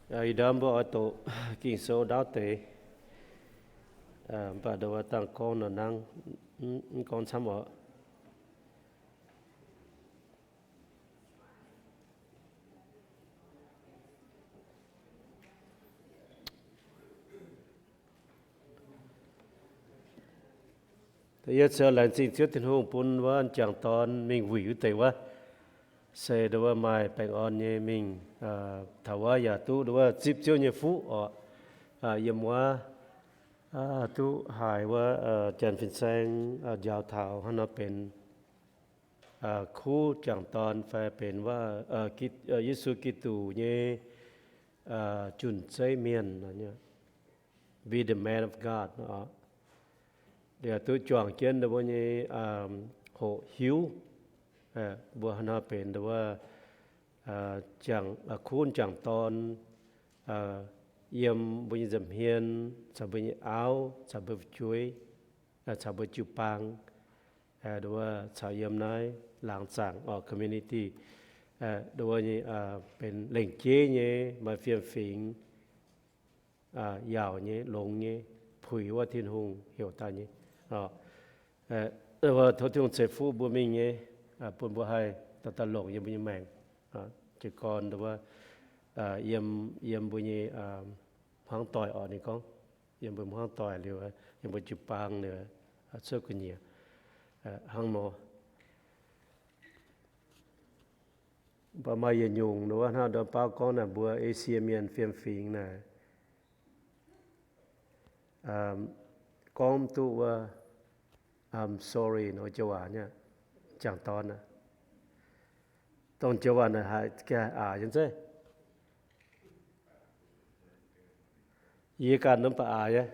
Ih ndorm mbuo oix doqc Ging-Sou ndaauv deix, mv baac nduov dangh gorngv nor nangv, mv gorngv camv oc. Yie ziouc laengz zingh Ziouv Tin-Hungh bun wuov m'jangc dorn mingh wuic wuov deix wuov, se nduov maaih baengh orn nyei mingh. Taux wuov yaac duqv nduov zipv Ziouv nyei fuqv oc. Yiem wuov duqv haiz wuov janx fin-saeng njaaux taux hnangv nor benx kuv m'jangc dorn fai benx wuov Yesu Giduc nyei jun-zeiv mienh, be the man of God. Liuz duqv juangc jienv nduov mbuo nyei hoqc hiuv, mbuo hnangv nor benx nduov kuv m'jangc dorn yiem mbuo nyei nza'hmien, caux mbuo nyei auv, caux mbuo fu'jueiv, caux mbuo jiu-baang, nduov caux yiem naaiv laangz zaangc oc, community, nduov nyei benx lengc jeiv nyei maaih fiem-fingx, yaauc nyei, longx nyei, puix wuov Tin-Hungh heuc daaih nyei. Tov Tin-Hungh ceix fuqv mbuo mingh nyei, bun mbuo haih dauh dauh longc yiem mbuo nyei maengc. Jiez gorn nduov yiem mbuo nyei hmuangv doic oc, ninh gorngv yiem mbuo hmuangv doic liuz, yiem mbuo jiu-baang liuz, cuotv gu'nyuoz hnangv nor. Mv baac maaih yietc nyungc nduov hnangv nduov baauv gorngv naaic, mbuo Esie mienh fiem-fingx naaic gorngv mv duqv wuov I'm sorry nor joux waac nyei, m'jangc dorn aac, dongh joux waac naaic haiz gengh aac nyei zeiv. Yie ganh nor mv baac aac nyei.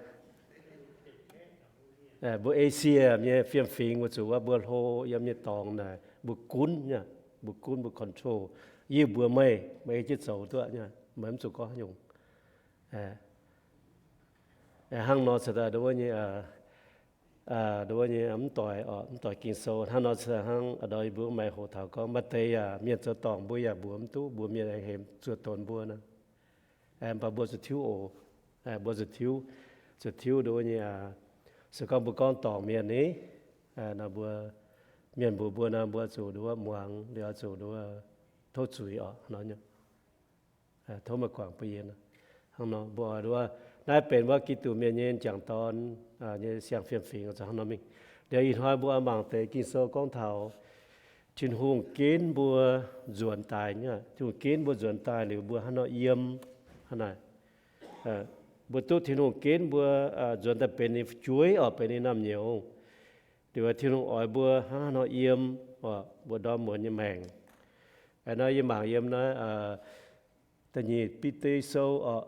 Mbuo Esie nyei fiem-fingx weic zuqc wuov mbuo hlo yiem nyei dorngx naaic mbuo gunv nyei, mbuo gunv, mbuo control. Yie mbuox meih, meih ei jienv zoux duqv nyei, meih mv zuqc gorngv haaix nyungc. Hnangv nor cingx daaih nduov nyei, nduov nyei mv doic, mv doic Ging-Sou hnangv nor cingx daaih hnangv nor yie mbuo maaih hoqc taux gorngv maaih deix yaac mienh zoux dorngc mbuo yaac mbuox mv duqv, mbuox mienh aengx hemx zuoqc donx mbuo nor. Mv baac mbuo zuqc tiuv oc. Mbuo zuqc tiuv, zuqc tiuv nduov nyei, se gorngv mbuo gorngv dorngc mienh ni, nor mbuo, mienh mbuox mbuo nor mbuo zuqc nduov muangx liuz zuqc nduov tov zuiz oc nor. Tov meih guangc bun yie. Hnangv nor mbuo oix nduov, naaiv benx wuov Giduc mienh nyei m'jangc dorn nyei siang-fiem-fingx hnangv nor mingh. Liuz ih hnoi mbuo mangc deix Ging-Sou gorngv taux Tin-Hungh ginv mbuo nzuonx daaih, Tin-Hungh ginv mbuo nzuonx daaih liuz mbuo hnangv nor yiem, hnangv naaic. Mbuo duqv Tin-Hungh ginv mbuo nzuonx daaih benx ninh fu'jueiv oc, benx ninh naamh nyouz. Liuz Tin-Hungh oix mbuo hnangv haaix nor yiem, mbuo ndorm muonz nyei maengc. Naaiv yie mangc yiem naaiv da'nyeic Bide Sou oc,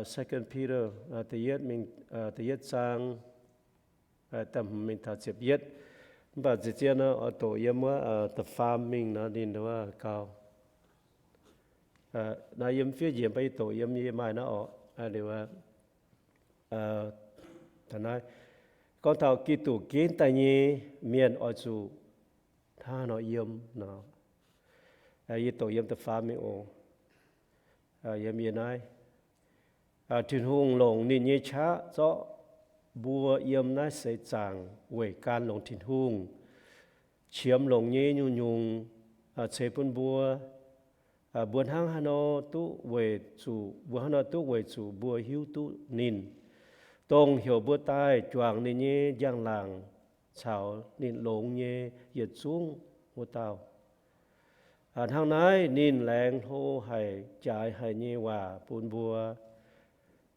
Second Peter, da'yietv mingh, da'yietv zaang, da'hmz mingh taux ziepc yietv. Mv baac ziec zien nor oix doqc yiem wuov da'faam mingh nor ninh wuov gau. Naaiv yiem fiev njiec mv baac yie doqc yiem yie maaih naaiv oc. Liuz naaiv gorngv taux Giduc ginv daaih nyei mienh oix zuqc hnangv haaix nor yiem nor. Yie doqc yiem da'faam mingh oc. Yiem yie naaiv, Tin-Hungh longc ninh nyei qaqv zorqv mbuo yiem naaiv seix zaangc weic gan longx Tin-Hungh, qiemx longx nyei nyungc-nyungc ceix bun mbuo. Mbuo hnangv haaix nor duqv weic zuqc, mbuo hnangv haaix nor duqv weic zuqc mbuo hiuv duqv ninh, dongh heuc mbuo daaih juangc ninh nyei njang-laangc caux ninh longx nyei yietc zungv wuov dauh. Hnangv naaiv ninh laengz hlo haic, jaaix haic nyei waac bun mbuo,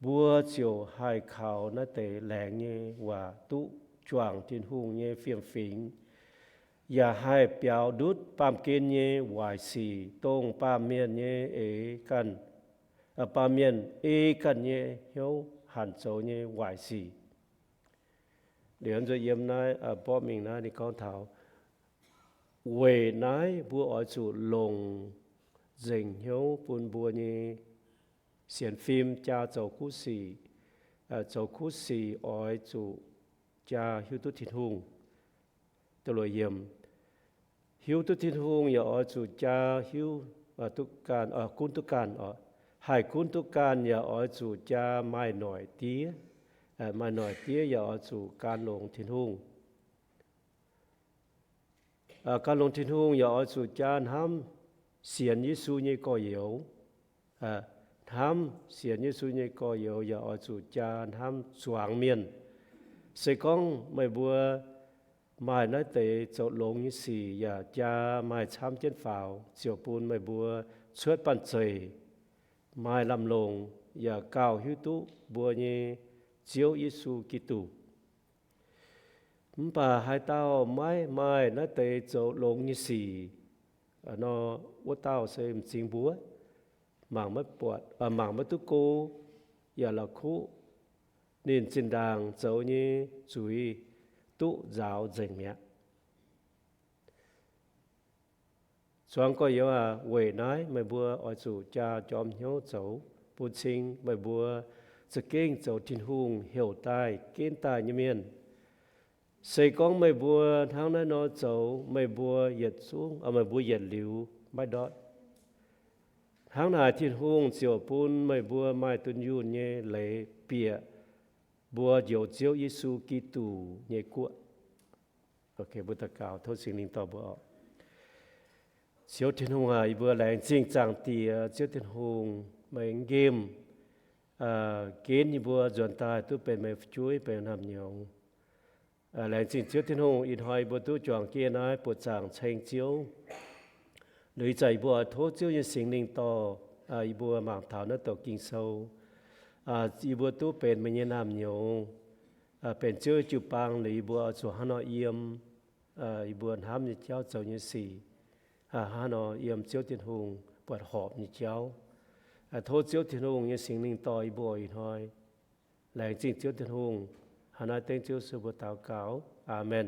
mbuo ziouc haih kaux naaiv deix laengz nyei waac duqv juangc Tin-Hungh nyei fiem-fingx, yaac haih biaux ndutv baamh gen nyei waaic sic, dongh baamh mienh nyei eix ganh, baamh mienh ei ganh nyei hnyouv hanc zoux nyei waaic sic. Liuz nzuonx yiem naaiv mborqv mingh naaiv ninh gorngv taux, weic naaiv mbuo oix zuqc longc nzengc hnyouv bun mbuo nyei sienx fim jaa zoux kuv sic. Zoux kuv sic oix zuqc jaa hiuv duqv Tin-Hungh. Hiuv duqv Tin-Hungh yaac oix zuqc jaa hiuv duqv ganh, gunv duqv ganh oc. Haih gunv duqv ganh yaac oix zuqc jaa maaih noic diev. Maaih noic diev yaac oix zuqc gan longx Tin-Hungh. Gan longx Tin-Hungh yaac oix zuqc jaa hnamv sienx Yesu nyei gorx-youz. Hnamv sienx Yesu nyei gorx-youz yaac oix zuqc jaa hnamv zuangx mienh. Se gorngv meih mbuo maaih naaiv deix zoux longx nyei sic yaac jaa maaih camv jienv faaux, ziouc bun meih mbuo cuotv banh zeic, maaih lamh longc, yaac gauh hiuv duqv mbuo nyei Ziouv Yesu Giduc. Mv baac haaix dauh maiv maaih naaiv deix zoux longx nyei sic nor, wuov dauh se m'zing mbuov, mangc maiv buatc, mangc maiv duqv go, yaac la'kuqv ninh zinh ndaangc zoux nyei zuiz duqv nzaaux nzengc mi'aqv. Zuangx gorx-youz aac, weic naaiv meih mbuo oix zuqc jaa jorm hnyouv zoux, bun cing meih mbuo za'gengh zoux Tin-Hungh heuc daaih, genv daaih nyei mienh. Se gorngv meih mbuo hnangv naaiv nor zoux, meih mbuo yietc zungv, meih mbuo yietc liuz maiv ndortv. Hnangv naaic Tin-Hungh ziouc bun meih mbuo maaih dunh yunh nyei leiz bieqc mbuo njoux Ziouv Yesu Giduc nyei guoqv. Mbuo daux gaux tov Singx Lingh dorh mbuo oc. Ziouv Tin-Hungh aac, yie mbuo laengz zingh Zaangc Diex, Ziouv Tin-Hungh, meih nqemh genv yie mbuo nzuonx daaih duqv benx meih fu'jueiv, benx naamh nyouz. Laengz zingh Ziouv Tin-Hungh, ih hnoi yie mbuo duqv juangc jienv naaiv buoqc zaangc ceng Ziouv. Liuz ih zanc yie mbuo oix tov Ziouv nyei Singx Lingh dorh yie mbuo mangc taux naaiv douc Ging-Sou. Yie mbuo duqv benx meih nyei naamh nyouz, benx Ziouv jiu-baang liuz, yie mbuo oix zuqc hnangv nor yiem yie mbuo hnamv nyei jauv, zoux nyei sic, hnangv nor yiem Ziouv Tin-Hungh buatc horpc nyei jauv. Tov Ziouv Tin-Hungh nyei Singx Lingh dorh yie mbuo ih hnoi. Laengz zingh Ziouv Tin-Hungh. Hnangv naaiv dengv Ziouv Yesu mbuo daux gaux. Aamen.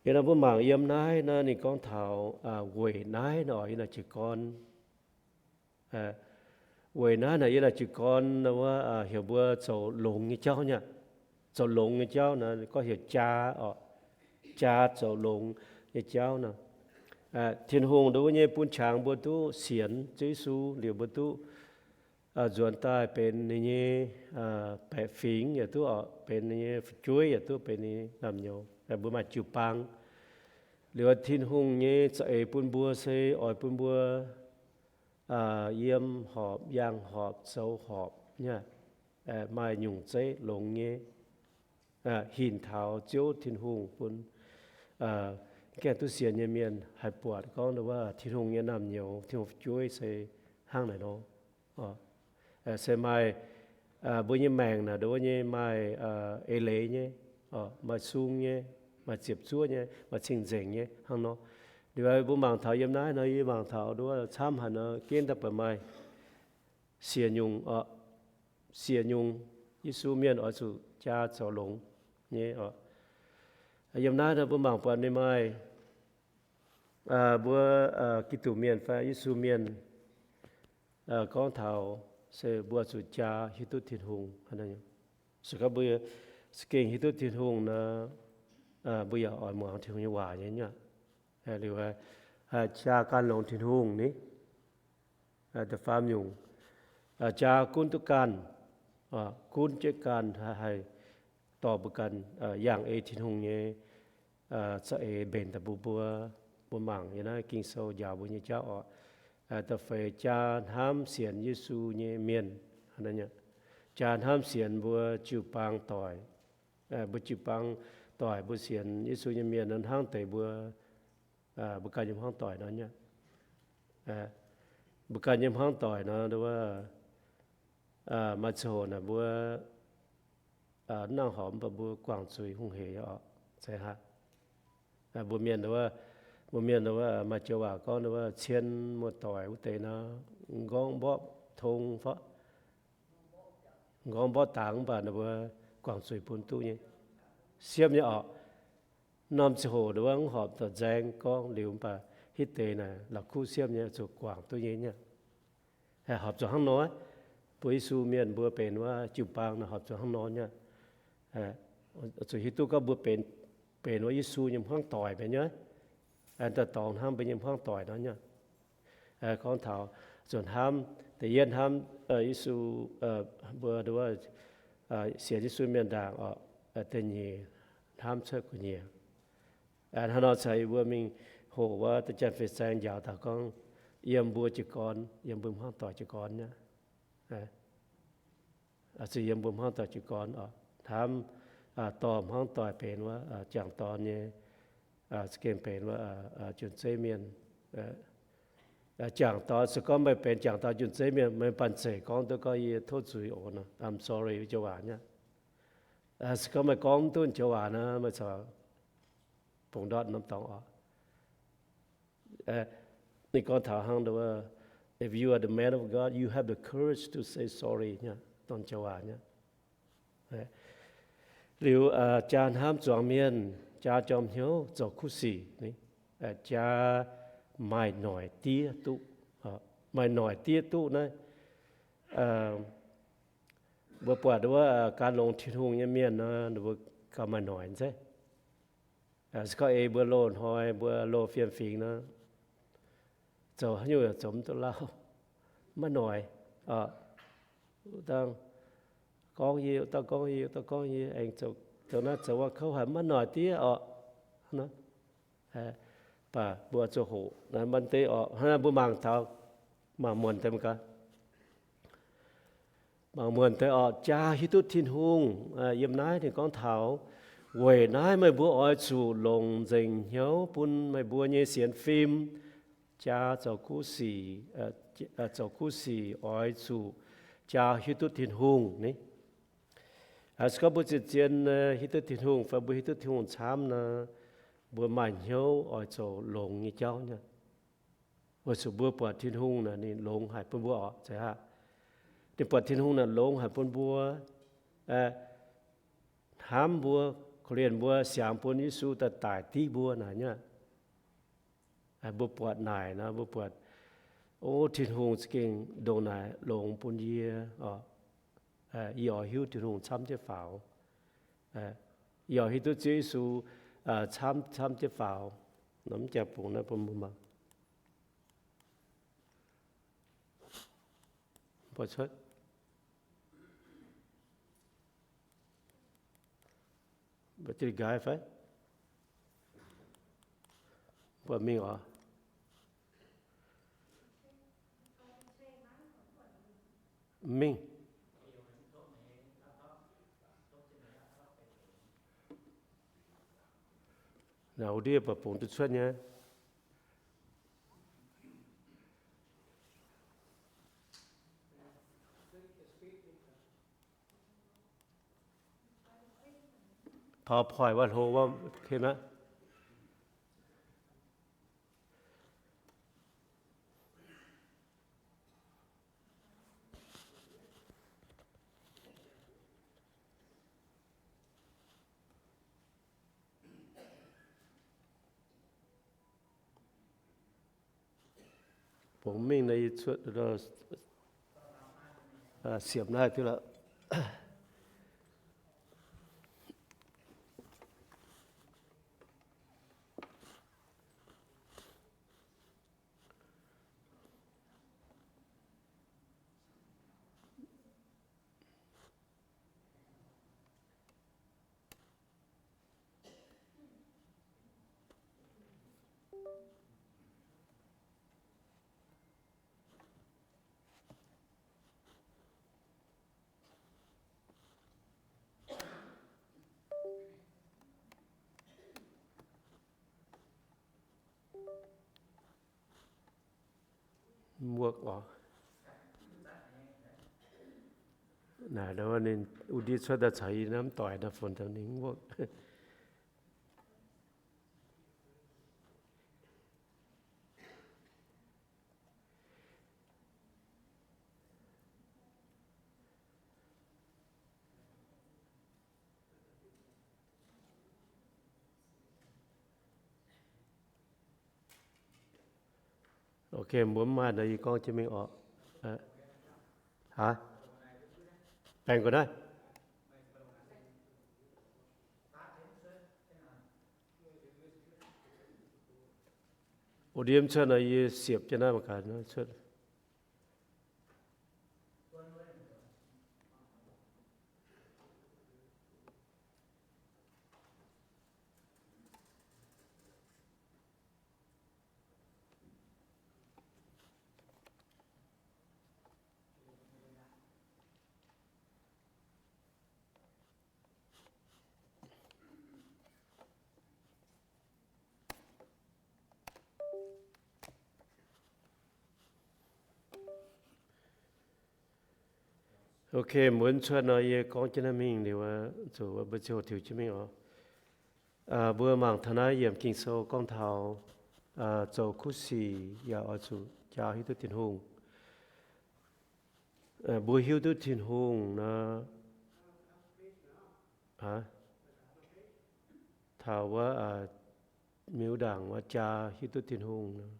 Yie nor mbuo mangc yiem naaiv nor ninh gorngv taux weic naaiv nor yie naaic jiez gorn weic naaiv naaic yie naaic jiez gorn wuov heuc mbuo zoux longx nyei jauv nyei. Zoux longx nyei jauv nor gorngv heuc jaa oc. Jaa zoux longx nyei jauv nor, Tin-Hungh nduov nyei bun qangx mbuo duqv sienx Ziouv Yesu liuz mbuo duqv nzuonx daaih benx ninh nyei baeqc fingx, yaac duqv oc benx ninh nyei fu'jueiv, yaac duqv benx ninh nyei naamh nyouz, mbuo maaih jiu-baang. Liuz Tin-Hungh nyei za'eix bun mbuo se oix bun mbuo yiem horpc, yangh horpc, zoux horpc nyei, maaih nyungc zeiv longx nyei, hinc taux Ziouv Tin-Hungh bun gaengh duqv sienx nyei mienh haih buatc gorngv wuov Tin-Hungh nyei naamh nyouz, Tin-Hungh fu'jueiv se hnangv naaic nor. Se maaih mbuo nyei maengc naaic nduov nyei maaih eix leiz nyei, maaih sung nyei, maaih ziepc zuoqv nyei, maaih cing-nzengc nyei hnangv nor. Liuz mbuo mangc taux yiem naaiv nor, yie mangc taux nduov camv haic nor, ginv daaih baac maaih siec nyungc, siec nyungc Yesu mienh oix zuqc jaa zoux longx nyei oc. Yiem naaiv nor mbuo mangc buatc ninh maaih mbuo Giduc mienh fai Yesu mienh gorngv taux se mbuo zuqc jaa hiuv duqv Tin-Hungh. Se gorngv mbuo za'gengh hiuv duqv Tin-Hungh nor, mbuo yaac oix muangx Tin-Hungh nyei waac nyei nyei. Liuz jaa gan longx Tin-Hungh ni. Da'faam nyungc, jaa gunv duqv ganh, gunv jienv ganh haih dorh mbuo ganh yangh ei Tin-Hungh nyei za'eix mbenc daaih bun mbuo. Mbuo mangc yiem naaiv Ging-Sou njaaux mbuo nyei jauv oc. Da'feix, jaa hnamv sienx Yesu nyei mienh. Jaa hnamv sienx mbuo jiu-baang doic. Mbuo jiu-baang doic, mbuo sienx Yesu nyei mienh nor hnangv deix mbuo, mbuo ganh nyei hmuangv doic nor nyei. Mbuo ganh nyei hmuangv doic nor, maaih ziangh hoc naaic mbuo nangc horpc mv baac mbuo guangc zuiz hungh hec oc. Mbuo mienh, mbuo mienh maaih joux waac gorngv wuov cien muoz-doic wuov deix nor, m'nqorngv mborqv tong fai m'nqorngv mborqv dangx mv baac ninh mbuo guangc zuiz bun duqv nyei, siepv nyei oc. Norm ziangh hoc wuov mv horpc daaih nzaeng gorngv liuz mv baac hitv deix naaic la'kuqv siepv nyei, zuqc guangc duqv nyei nyei. Horpc zuqc hnangv nor, mbuo Yesu mienh mbuo benx wuov jiu-baang nor horpc zuqc hnangv nor nyei. Zuqc hiuv duqv gorngv mbuo benx, benx wuov Yesu nyei hmuangv doic mienh nyei. Daaih dorngx hnangv mbuo nyei hmuangv doic nor nyei. Gorngv taux zuqc hnamv, da'yietv hnamv Yesu, mbuo sienx Yesu mienh ndaangc oc. Da'nyeic hnamv cuotv gu'nyuoz. Hnangv nor caux yie mbuo mingh hoqc wuov da'janx-fei-saeng njaaux daaih gorngv, yiem mbuo jiez gorn, yiem mbuo hmuangv doic jiez gorn nyei. Zuqc yiem mbuo hmuangv doic jiez gorn oc, hnamv dorh hmuangv doic benx wuov jangc dorn nyei, za'gengh benx wuov jun-zeiv mienh. Jangc dorn, se gorngv meih benx jangc dorn jun-zeiv mienh, meih banh zeic gorngv duqv gorngv yie tov zuiz oc nor, I'm sorry joux waac nyei. Se gorngv meih gorngv mv duqv joux waac nor, meih corc bungx ndortv norm dorngx oc. Ninh gorngv taux hnangv, if you are the man of God, you have the courage to say sorry nyei, dongh joux waac nyei. Liuz jaa hnamv zuangx mienh, jaa jorm hnyouv zoux kuv sic, jaa maaih noic diev duqv. Maaih noic diev duqv naaiv, mbuo buatc wuov gan longx Tin-Hungh nyei mienh nor, ninh mbuo gauh maaih noic zeiv. Se gorngv ei mbuo loz-hnoi mbuo loz fiem-fingx nor, zoux haaix nyungc yaac zoux mv duqv lauh, maiv noic. Dangh gorngv yie, dangh gorngv yie, dangh gorngv yie, aengx zoux naaiv zoux wuov kouv haic, maiv noic diev orqc. Baac mbuo zuqc hoqc naaiv, maaih deix orqc, hnangv naaiv mbuo mangc taux, mangc muonc deix mangc gaax. Mangc muonc deix orqc, jaa hiuv duqv Tin-Hungh. Yiem naaiv ninh gorngv taux, weic naaiv meih mbuo oix zuqc longc nzengc hnyouv bun meih mbuo nyei sienx fim. Jaa zoux kuv sic, zoux kuv sic oix zuqc jaa hiuv duqv Tin-Hungh ni. Se gorngv mbuo zien-zien hiuv duqv Tin-Hungh fai mbuo hiuv duqv Tin-Hungh camv nor, mbuo maaih hnyouv oix zoux longx nyei jauv nyei. Weic zuqc mbuo buatc Tin-Hungh naaic ninh longx haic bun mbuo orqc, zeiz aqv. Ninh buatc Tin-Hungh naaic longx haic bun mbuo, hnamv mbuo, korv-lienh mbuo, siangx bun Yesu daaih daaic div mbuo naaic nyei. Mbuo buatc naaic nor, mbuo buatc, o, Tin-Hungh za'gengh ndongc naaic longx bun yie orqc. Yie oix hiuv Tin-Hungh camv jienv faaux. Yie oix hiuv duqv Ziouv Yesu camv, camv jienv faaux. Nor mv jaa bungx naaiv bun mbuo mangc. Mbuo cuotv, mbuo duqv nqaai fai? Mbuo mingh oc. Mingh. Naaiv wuov ndiev baac bungx duqv cuotv nyei. PowerPoint wuov hlo wuov, ok maiv? Bungx mingh naaiv yie cuotv siepv naaiv duqv lorqc. Mv wuov oc. Naaic wuov ninh wuov ndiev cuotv daaih caux yie naaiv mv doic naaiv funx daaih ninh mv wuov. Ok, mbuo mv maaih nor yie gorngv jienv mingh orqc. Aav, baengh gu'naaiv. Mbuo ndiev cuotv nor yie siepv jienv naaiv mangc gaax cuotv. Ok, mbuo cuotv nor yie gorngv jienv naaiv mingh liuz, zuqc mbuo ziouc tiux jienv mingh oc. Mbuo mangc taux naaiv yiemc Ging-Sou gorngv taux zoux kuv sic yaac oix zuqc jaa hiuv duqv Tin-Hungh. Mbuo hiuv duqv Tin-Hungh nor, taux wuov miuc ndaangc wuov jaa hiuv duqv Tin-Hungh nor.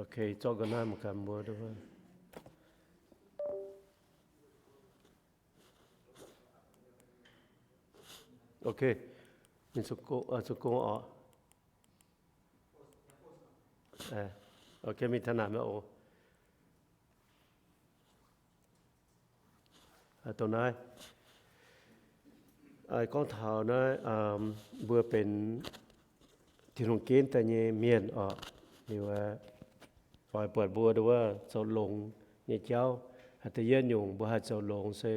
Ok, zorqv ga'naaiv mangc gaax mbuo. Ok, mingh zuqc gong oc. Ok, mingh taux naaic oc. Dongh naaiv gorngv taux naaiv mbuo benx Tin-Hungh ginv daaih nyei mienh oc. Liuz oix buatc mbuo nduov zoux longx nyei jauv. Da'yietv nyungc mbuo haih zoux longx se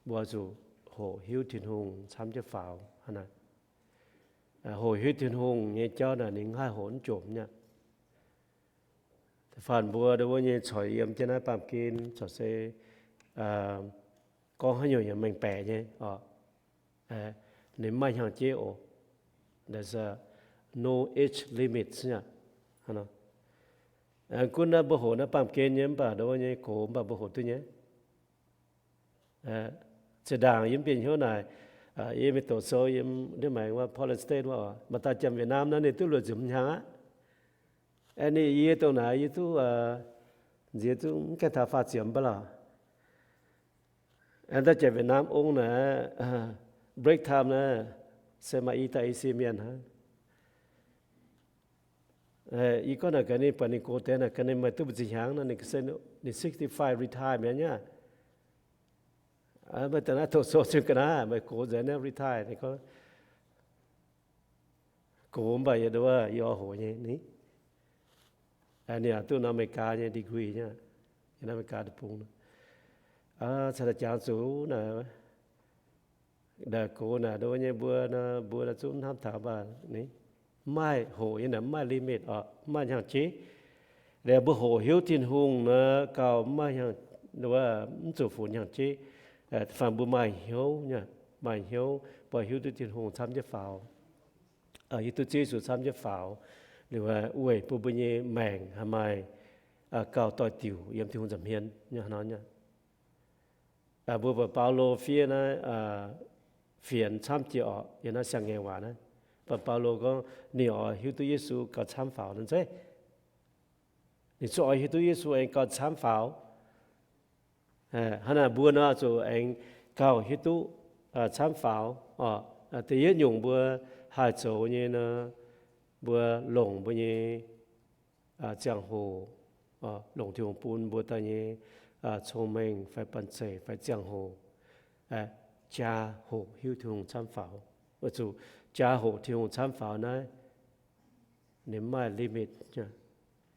mbuo oix zuqc hoqc hiuv Tin-Hungh camv jienv faaux hnangv naaic. Hoqc hiuv Tin-Hungh nyei jauv naaic ninh mv haih hoqc mv jomc nyei aqv. Da'faanh mbuo nduov nyei corc yiem jienv naaiv baamh gen corc se gorngv haaix nyungc yaac mengh baeqc nyei oc. Ninh mv maaih hnyangx-jeiv oc. There's no age limit nyei aqv. Gunv naaiv mbuo hoqc naaiv baamh gen nyei mv baac nduov nyei gox mv baac mbuo hoqc duqv nyei. Zinh ndaangc yie mv bienh hnyouv naaic, yie mingh doqc sou yiem ndiev maengx wuov Portland State wuov oc, maaih dauh janx Việt Nam naaiv ninh duqv luoqc ziepc hnyangx aqv. Aeqv, ninh yie dongh naaic yie duqv nziex zungv mv gaengh taux faah ziepc mba'lauh. Aeqv, dauh janx Việt Nam ong naaic, break time naaic, se maaih i dauh A C mienh hnangv. Yie gorngv naaic gaax ninh, buatc ninh gox deix naaic gaax ninh maaih duqv mbu'ziex hnyangx nor, ninh se ninh sixty-five retire mi'aqv nyei aqv. Maaih deix naaiv doqc sou zungv ga'naaiv maaih gox nzengc naaiv retire. Ninh gorngv gox mv baac yie nduov yie oix hoqc nyei ni. Ninh yaac duqv norm America nyei degree nyei, yiem naaiv America deic-bung. Caux daaih jangx zuqc naaic, naaic gox naaic nduov nyei mbuo, mbuo naaiv zungv hnamv taux mv baac ni, mv maaih hoqc nyei naaic, mv maaih limit oc, mv maaih hnyangx-jeiv. Liuz mbuo hoqc hiuv Tin-Hungh nor gauh mv maaih hnyangx, mv zuqc funx hnyangx-jeiv. Da'faanh mbuo maaih hnyouv nyei, maaih hnyouv mbuo hiuv duqv Tin-Hungh camv jienv faaux, hiuv duqv Ziouv Yesu camv jienv faaux, liuz weic bun mbuo nyei maengc haih maaih gauh doix-diuc yiem Tin-Hungh nza'hmien nyei hnangv nor. Mbuo buatc Baulo fiev naaiv fienx camv jiex oc, yiem naaiv siang-ngaengc waac naaiv. Mv baac Baulo gorngv ninh oix hiuv duqv Yesu gauh camv faaux nor zeiz. Ninh zuqc oix hiuv duqv Yesu aengx gauh camv faaux. Hnangv naaic mbuo nor zuqc aengx gauh hiuv duqv camv faaux oc. Da'yietv nyungc mbuo haih zoux nyei nor, mbuo longc mbuo nyei ziangh hoc, longc Tin-Hungh bun mbuo daaih nyei cong-mengh fai banh zeic fai ziangh hoc, jaa hoqc hiuv Tin-Hungh camv faaux. Weic zuqc jaa hoqc Tin-Hungh camv faaux naaiv, ninh mv maaih limit,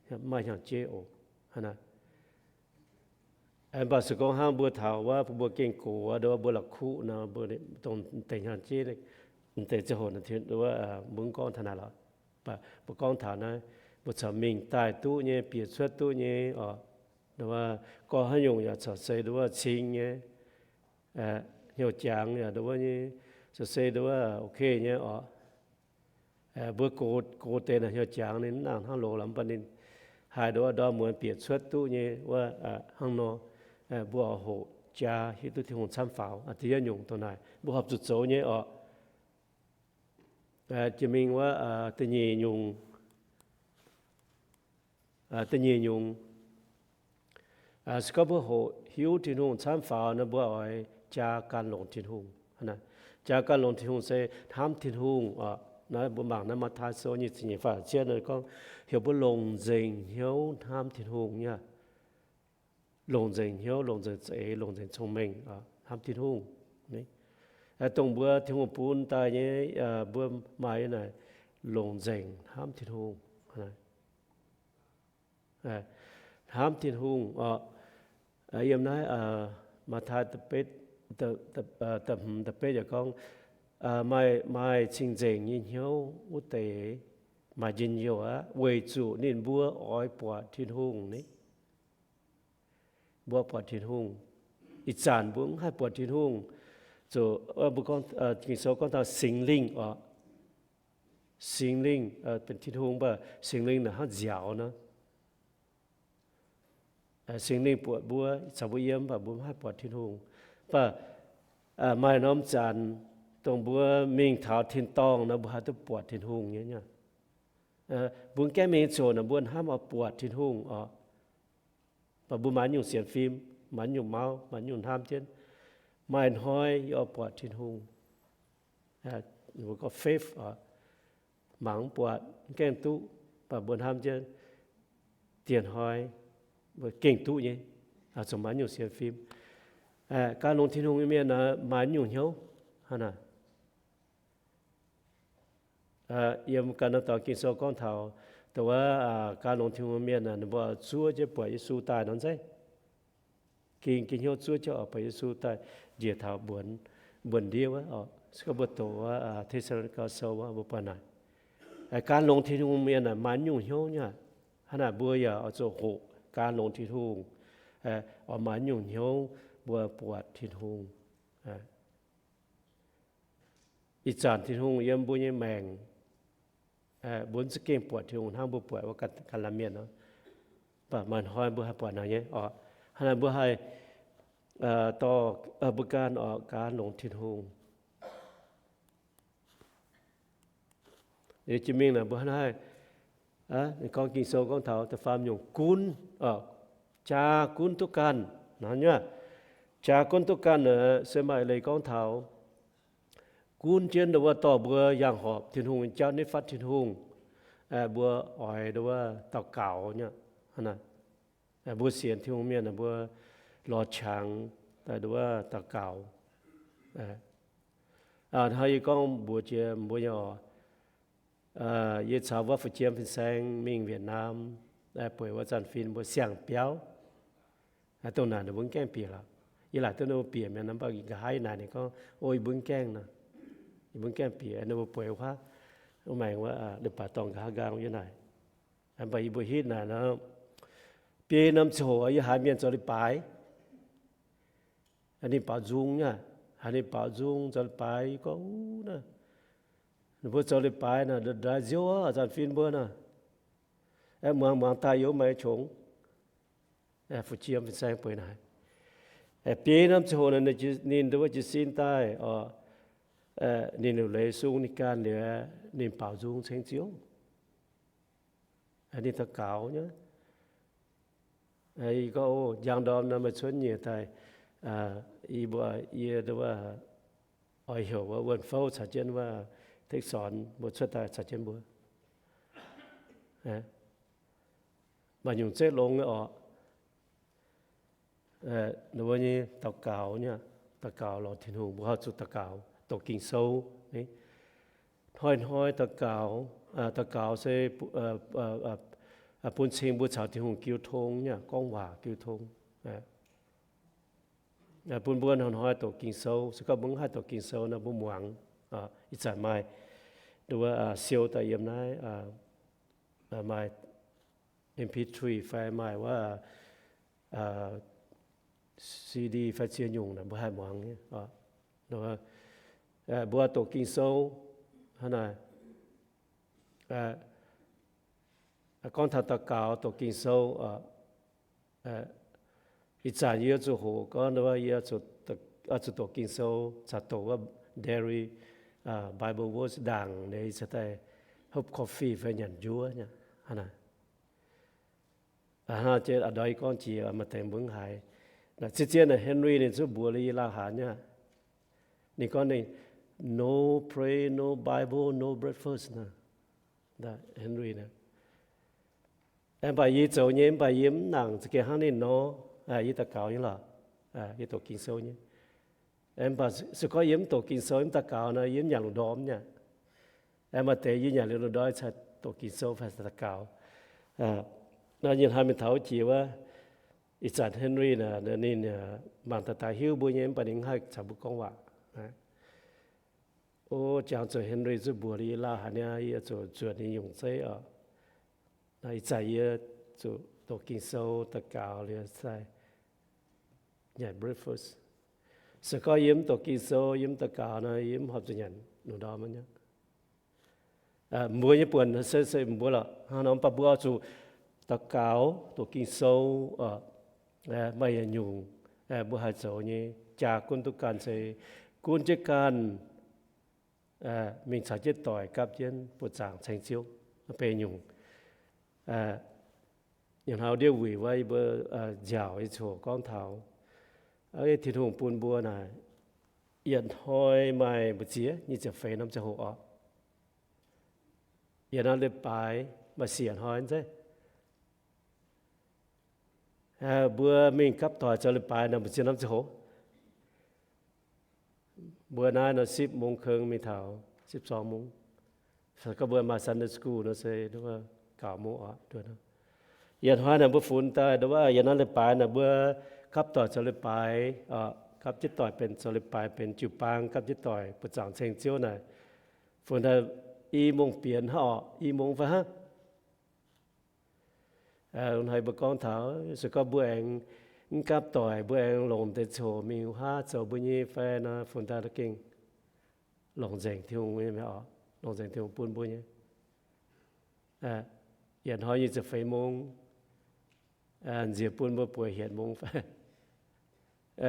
mv maaih hnyangx-jeiv oc. Hnangv naaic. Mv baac se gorngv hnangv mbuo taux wuov mbuo gengh gox wuov, mbuo la'kuqv nor, mbuo dongh deix hnyangx-jeiv, deix ziangh hoc wuov, mbuo mv gorngv taux naaic lorqc. Mv baac mbuo gorngv taux naaiv, mbuo corc mingh daaih duqv nyei, bieqc cuotv duqv nyei oc. Gorngv haaix nyungc yaac corc se nduov cing nyei, hnyouv jangx yaac nduov nyei, corc se nduov ok nyei oc. Mbuo gox deix naaic hnyouv jangx ninh mv nangc hnangv loz lorqc, mv baac ninh haih nduov ndorm muonz bieqc cuotv duqv nyei wuov hnangv nor. Mbuo oix hoqc jaa hiuv duqv Tin-Hungh camv faaux. Da'yietv nyungc dongh naaic mbuo horpc zuqc zoux nyei oc. Jiex mingh wuov da'nyeic nyungc, da'nyeic nyungc, se gorngv mbuo hoqc hiuv Tin-Hungh camv faaux nor, mbuo oix jaa gan longx Tin-Hungh. Jaa gan longx Tin-Hungh se hnamv Tin-Hungh oc. Naaiv mbuo mangc naaiv Matv^taai Sou nyic ziepc nyeic faah cietv nor gorngv heuc mbuo longc nzengc hnyouv hnamv Tin-Hungh nyei. Longc nzengc hnyouv, longc nzengc za'eix, longc nzengc cong-mengh hnamv Tin-Hungh. Dongh mbuo Tin-Hungh bun daaih nyei, mbuo maaih naaic longc nzengc hnamv Tin-Hungh. Hnamv Tin-Hungh oc. Yiem naaiv Matv^taai da'hmz da'betv yaac gorngv, maaih cing-nzengc nyei hnyouv wuov deix maaih njien-youh aqv, weic zuqc ninh mbuo oix buatc Tin-Hungh ni. Mbuo buatc Tin-Hungh. Ih zanc mbuo mv haih buatc Tin-Hungh. Zoc mbuo gorngv, Ging-Sou gorngv taux Singx Lingh oc. Singx Lingh benx Tin-Hungh, mv baac Singx Lingh naaic hnangv nziaaux nor. Singx Lingh buatc mbuo, caux mbuo yiem, mv baac mbuo mv haih buatc Tin-Hungh. Mv baac maaih norm zanc, dongh mbuo mingh taux tin-dorngh nor, mbuo haih duqv buatc Tin-Hungh nyei. Mbuo gaengh mingh zoqc naaic, mbuo hnamv oix buatc Tin-Hungh oc. Mv baac mbuo maaih nyungc sienx fim, maaih nyungc mauv, maaih nyungc hnamv jienv, maaih hnoi yie oix buatc Tin-Hungh. Mbuo gorngv faith oc. Mangc mv buatc, mv gaengh duqv, mv baac mbuo hnamv jienv, dieh hnoi mbuo gengh duqv nyei. Zuqc maaih nyungc sienx fim. Gan longx Tin-Hungh nyei mienh maaih nyungc hnyouv hnangv naaic. Yiem ganh norm dorngx Ging-Sou gorngv taux dongh wuov gan longx Tin-Hungh mienh, ninh mbuo zuov jienv buatc Yesu daaih nor zeiv. Ging, ging hnyouv zuov jienv oix buatc Yesu daaih njiec taux mbuonx, mbuonx ndiev wuov oc. Se gorngv mbuo doqc wuov Te^saa^lo^ni^gaa Sou wuov, mbuo buatc naaic, gan longx Tin-Hungh mienh maaih nyungc hnyouv nyei aqv. Hnangv naaic mbuo yaac oix zuqc hoqc gan longx Tin-Hungh, oix maaih nyungc hnyouv mbuo buatc Tin-Hungh. Ih zanc Tin-Hungh yiem mbuo nyei maengc, mbuo mv za'gengh buatc Tin-Hungh hnangv mbuo buatc wuov gan laanh mienh nor. Mv baac maaih hnoi mbuo haih buatc naaic nyei oc. Hnangv naaic mbuo haih dorh, mbuo gan oc, gan longx Tin-Hungh. Jiex mingh naaic mbuo hnangv naaiv, ninh gorngv Ging-Sou gorngv taux da'faam nyungc gunv, jaa gunv duqv ganh. Hnangv nyei, jaa gunv duqv ganh se maaih leiz gorngv taux gunv jienv ndongc wuov dorh mbuo yangh horpc Tin-Hungh, jauv nitv fatv Tin-Hungh, mbuo oix ndongc wuov daux gaux nyei. Hnangv naaic, mbuo sienx Tin-Hungh mienh mbuo lorz qangx daaih ndongc wuov daux gaux. Hnangv yie gorngv mbuox jiex mbuo nyei oc, yie caux wuov fu'jiem fin-saeng mingh Vietnam, bueix wuov zanc-fin mbuo siang-biauv. Dongh naaic ninh mbuo mv gaengh bieqc lorqc. Yie laaic duqv ninh mbuo bieqc mi'aqv, mv baac nqa'haav yie naaic ninh gorngv, o, yie mbuo mv gaengh nor. Yie mbuo mv gaengh bieqc, ninh mbuo bueix wuov haav, wuov maengx wuov, leiz-baaix dorngh nqa'haav nqaang yie naaic. Mv baac yie mbuo hitv naaic nor, biei norm ziangh hoc yie haiz mienh zoux leiz-baaix, ninh baaux nzung nyei, haiz ninh baaux nzung zoux leiz-baaix, yie gorngv, u, naaiv, ninh mbuo zoux leiz-baaix naaic, ndaaix nziouv zanc-fin mbuo naaic, muangx muangx daaih yie mv maaih qongx. Fu'jiem fin-saeng bueix naaic, biei norm ziangh hoc ninh ndongc wuov jiez sin daaih oc, ninh liuc leiz sung ninh ganh liuz, ninh baaux nzung ceng Ziouv. Ninh daux gaux nyei. Yie gorngv, o, njang ndorm nor meih cuotv nyiec daaih, yie mbuo, yie ndongc wuov oix heuc wuov wuonh fouv caux jienv wuov Tekv Sorn mbuo cuotv daaih caux jienv mbuo. Maaih nyungc zeiv longx nyei oc. Ninh mbuo nyei daux gaux nyei, daux gaux lorz Tin-Hungh, mbuo haih zuqc daux gaux, doqc Ging-Sou. Hnoi-hnoi daux gaux, daux gaux se bun cing mbuo caux Tin-Hungh jiu tong nyei, gorngv waac jiu tong. Bun mbuo hnoi-hnoi doqc Ging-Sou, se gorngv mbuo mv haih doqc Ging-Sou nor, mbuo muangx ih zanc maaih, ndongc wuov siou daaih yiem naaiv, maaih M P three fai maaih wuov C D fai ziex nyungc naaic mbuo haih muangx nyei. Mbuo doqc Ging-Sou hnangv naaic, gorngv taux daux gaux doqc Ging-Sou. Ih zanc yie zuqc hoqc gorngv yie zuqc doqc Ging-Sou caux doqc wuov Daily Bible Verse ndaangc liuz, yie cingx daaih hopv coffee fai nyanc njuov nyei hnangv naaic. Hnangv naaic jiex a'ndorm yie gorngv jiex maaih deix mbuo mv haiz. Naaic zien-zien naaic Henry ninh zungv mbuox liuz yie lauh haic nyei. Ninh gorngv ninh, no pray, no Bible, no breakfast naaic. Henry naaic, mv baac yie zoux nyei, mv baac yie mv nangc za'gengh hnangv ninh nor. Yie daux gaux nyei lorqc, yie doqc Ging-Sou nyei. Mv baac se gorngv yie mv doqc Ging-Sou, yie mv daux gaux nor, yie mv nyanc lungh ndorm nyei. Maaih deix yie nyanc liuz lungh ndorm cingx doqc Ging-Sou fai daux gaux. Nor nyei hnoi mingh taux wuov jiex wuov, ih zanc Henry naaic ninh mangc daaih daaih hiuv mbuo nyei, mv baac ninh mv haih caux mbuo gorngv waac. O, jangx zuqc Henry zungv mbuox liuz yie lauh haic nyei, yie zuqc zuotc ninh nyungc zeiv oc. Ih zanc yie zuqc doqc Ging-Sou daux gaux liuz sai nyanc breakfast. Se gorngv yie mv doqc Ging-Sou, yie mv daux gaux nor, yie mv horpc zuqc nyanc lungh ndorm nyei. Mbuo nyei buonc se, se mbuo lorqc hnangv nor, mv baac mbuo oix zuqc daux gaux, doqc Ging-Sou, maaih yietc nyungc mbuo haih zoux nyei, jaa gunv duqv ganh se gunv jienv ganh mingh caux jienv doic gapv jienv buoqc zaangc ceng Ziouv, benx nyungc. Ih hnoi ndiev wuic wuov yie mbuo nziaauc nyei ziangh hoc gorngv taux Tin-Hungh bun mbuo naaic yietc hnoi maaih mbu'ziex nyic ziepc feix norm ziangh hoc oc. Yietc norm leiz-baaix maaih siec hnoi zeiv. Mbuo mingh gapv doic zoux leiz-baaix naaic mbu'ziex norm ziangh hoc. Mbuo naaiv nor sipv mungz keng mingh taux sipv zorng mungz. Gorngv mbuo maaih Sunday school nor se gauh mungz oc. Yietc hnoi naaic mbuo funx daaih nduov, yietc norm leiz-baaix naaic mbuo gapv doic zoux leiz-baaix, gapv jienv doic benx zoux leiz-baaix benx jiu-baang, gapv jienv doic buoqc zaangc ceng Ziouv naaic, funx daaih i mungz bienx hnangv oc, i mungz fai hnangv. Hnoi mbuo gorngv taux se gorngv mbuo aengx mv gapv doic, mbuo aengx longc deix ziangh hoc mingh wuov haav zoux mbuo nyei fai nor, funx daaih gengh longc nzengc Tin-Hungh nyei, longc nzengc Tin-Hungh bun mbuo nyei. Yietc hnoi nyic ziepc feix mungz, nziex bun mbuo bueix hietc mungz fai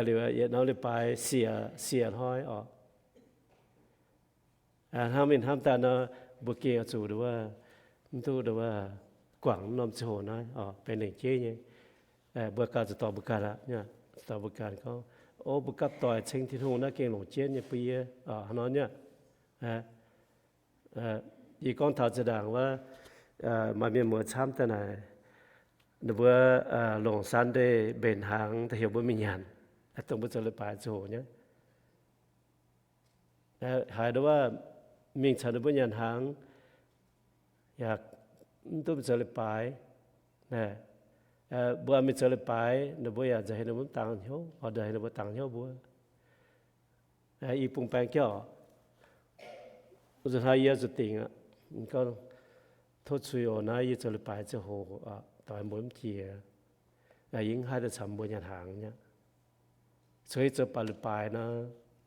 liuz yietc norm leiz-baaix siec, siec hnoi oc. Hnangv mingh hnamv daaih nor, mbuo gengh oix zuqc nduov, mv duqv nduov, guangc norm ziangh hoc naaiv oc, benx lengc jeiv nyei. Mbuo ganh zuqc dorh mbuo ganh aqv, zuqc dorh mbuo ganh gorngv, o, mbuo gapv doic ceng Tin-Hungh naaiv gengh longc jienv nyei bun yie oc, hnangv nor nyei. Yie gorngv taux zinh ndaangc wuov, maaih mienh muoz camv daaih naaic, ninh mbuo longc Sunday mbenc hnaangx daaih heuc mbuo mingh nyanc, dongh mbuo zoux leiz-baaix ziangh hoc nyei. Haiz nduov, mingh caux ninh mbuo nyanc hnaangx, yaac mv duqv mingh zoux leiz-baaix. Mbuo mingh zoux leiz-baaix, ninh mbuo yaac nzauh heix ninh mbuo mv dangx hnyouv, oix nzauh heix ninh mbuo dangx hnyouv mbuo. I bung baeng jauv, nzunc hnoi yie zuqc dingc aqv. Gorngv, tov zuiz oc, naaiv yie zoux leiz-baaix ziangh hoc, doix mbuo mv jiex. Yie mv haih daaih caux mbuo nyanc hnaangx nyei. Cuei zoux baac leiz-baaix nor,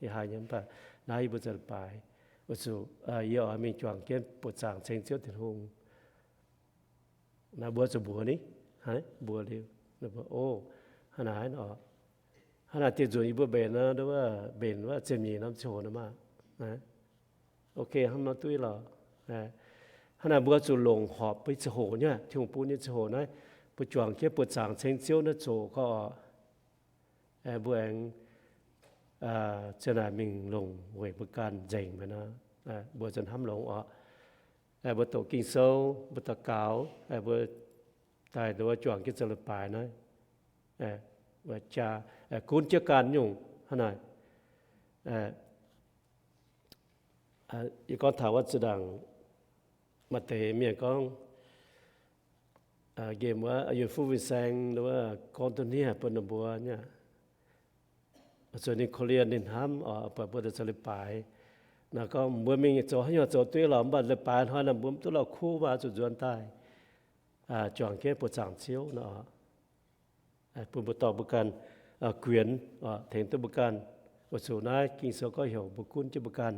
yie haih nyei, mv baac naaiv yie mbuo zoux leiz-baaix, weic zuqc yie oix mingh juangc jienv buoqc zaangc ceng Ziouv Tin-Hungh. Naaiv mbuo zuqc mbuox ni, mbuox liuz, o, hnangv naaiv nor, hnangv naaiv dieh nzunc yie mbuo mbenc nor, mbenc wuov ziepc nyeic norm ziangh hoc nor maah. Ok, hnangv nor duqv lorqc. Hnangv naaiv mbuo zuqc longc horpc mbuo ziangh hoc nyei, Tin-Hungh bun nyei ziangh hoc naaiv, mbuo juangc jienv buoqc zaangc ceng Ziouv naaiv zoqc gorngv oc, mbuo aengx ziang naaic mingh longc weic mbuo ganh nzengc mi'aqv nor, mbuo zuqc hnamv longx oc. Mbuo doqc Ging-Sou, mbuo daux gaux, mbuo daaih nduov juangc jienv zoux leiz-baaix naaiv, jaa, gunv jienv ganh nyungc hnangv naaic. Yie gorngv taux wuov zinh ndaangc, maaih deix mienh gorngv, nqemh wuov Yunh Fuqv Fin-Saeng wuov gorngv duqv hniev bun ninh mbuo nyei. Zuqc ninh korv-lienh ninh hnamv oc, buatc mbuo daaih zoux leiz-baaix. Naaiv gorngv mbuo mingh zoux haaix nyungc zoux duqv lorqc, mv baac leiz-baaix hnoi naaic mbuo mv duqv lauh kuv maah, zuqc nzuonx daaih juangc jienv buoqc zaangc Ziouv nor. Bun mbuo dorh mbuo ganh guenx, tengx duqv mbuo ganh. Weic zuqc naaiv Ging-Sou gorngv heuc mbuo gunv jienv mbuo ganh,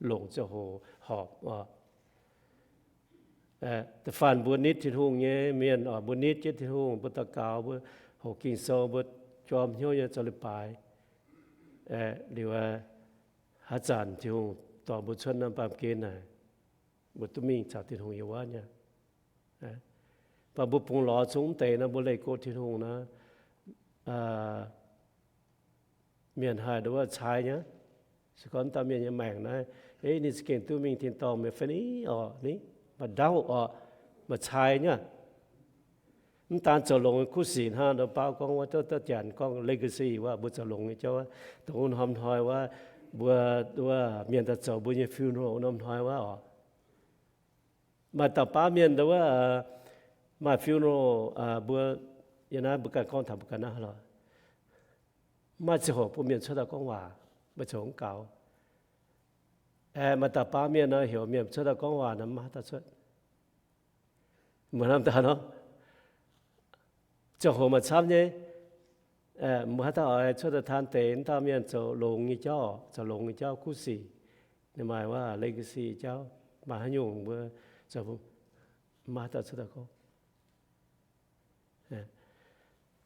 longc ziangh hoc horpc oc. Da'faanh mbuo nitv Tin-Hungh nyei mienh oc, mbuo nitv jienv Tin-Hungh, mbuo daux gaux, mbuo hoqc Ging-Sou, mbuo jorm hnyouv nyei zoux leiz-baaix liuz, haaix zanc Tin-Hungh dorh mbuo cuotv naaiv baamh gen naaic, mbuo duqv mingh caux Tin-Hungh yiem wuov nyei. Mv baac mbuo bungx lorz zungv mv deix nor, mbuo leih go Tin-Hungh nor, mienh haih nduov wuov cai nyei. Se gorngv dauh mienh nyei maengc naaiv, ninh za'gengh duqv mingh tin-dorngh mi'aqv fai ni orqc, ni, maaih ndauv orqc, maaih cai nyei. Mv daan zoux longx nyei kuv sic hnangv, ndau baauv gorngv wuov, dauh janx gorngv legacy wuov, mbuo zoux longx nyei jauv wuov, dongh wuov norm hnoi wuov, mbuo wuov mienh daaih zoux mbuo nyei funeral wuov norm hnoi wuov orqc. Maaih dauh baav mienh nduov wuov, maaih funeral, mbuo, yie naaiv mbuo ganh gorngv taux mbuo ganh naaiv lorqc. Maaih ziangh hoc bun mienh cuotv daaih gorngv waac, maaih ziangh hoc mv gaux. Aeqv, maaih dauh baav mienh nor, heuc mienh cuotv daaih gorngv waac nor, mv maaih haaix dauh cuotv. Mbuo hnamv daaih nor, ziangh hoc maaih camv nyei. Mbuo haaix dauh oix cuotv daaih taan deix, wuov dauh mienh zoux longx nyei jauv, zoux longx nyei jauv kuv sic, ninh maaih wuov legacy jauv, maaih haaix nyungc mbuo zoux, mv maaih haaix dauh cuotv daaih gorngv.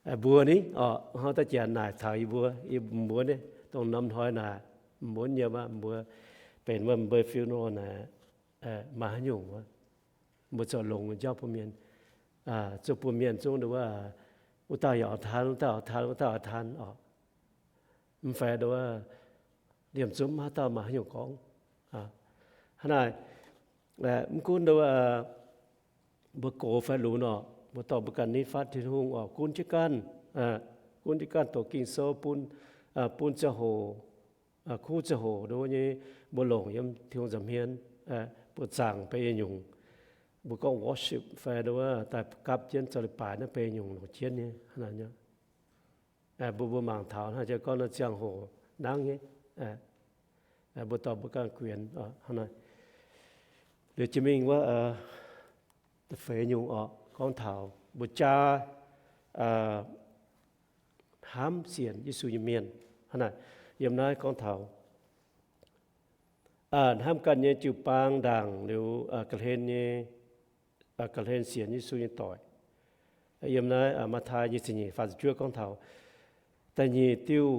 Mbuo ni orqc, hnangv dauh janx naaic taux yie mbuo, yie mbuo ni, dongh norm hnoi naaic, mbuo yiem aqv, mbuo benx wuov mbuo funeral naaic, maaih haaix nyungc wuov, mbuo zoux longx nyei jauv bun mienh, zuqc bun mienh zungv nduov wuov, wuov dauh yaac oix taan, wuov dauh oix taan, wuov dauh oix taan orqc. Mv fai nduov wuov, liemh zungv mv maaih haaix dauh maaih haaix nyungc gorngv. Hnangv naaic, mv gunv nduov wuov, mbuo gox fai lunx orqc, mbuo dorh mbuo ganh nitv fatv Tin-Hungh orqc, gunv jienv ganh, gunv jienv ganh doqc Ging-Sou bun, bun ziangh hoc, kuv ziangh hoc nduov nyei, mbuo longc yiem Tin-Hungh nza'hmien, mbuo zaangc beiv nyungc. Mbuo gorngv worship fai nduov wuov daaih gapv jienv zoux leiz-baaix naaiv beiv nyungc longc jienv nyei, hnangv naaic nyei. Mbuo, mbuo mangc taux hnangv jiex gorngv nor ziangh hoc nangv nyei. Mbuo dorh mbuo ganh guenx hnangv naaic. Liuz jiex mingh wuov, da'feix nyungc orqc, gorngv taux mbuo jaa hnamv sienx Yesu nyei mienh. Hnangv naaic, yiem naaiv gorngv taux hnamv ganh nyei jiu-baang ndaangc liuz ga'hlen nyei, ga'hlen sienx Yesu nyei doic. Yiem naaiv Matv^taai nyic ziepc nyeic faah ziepc juov gorngv taux da'nyeic diuh,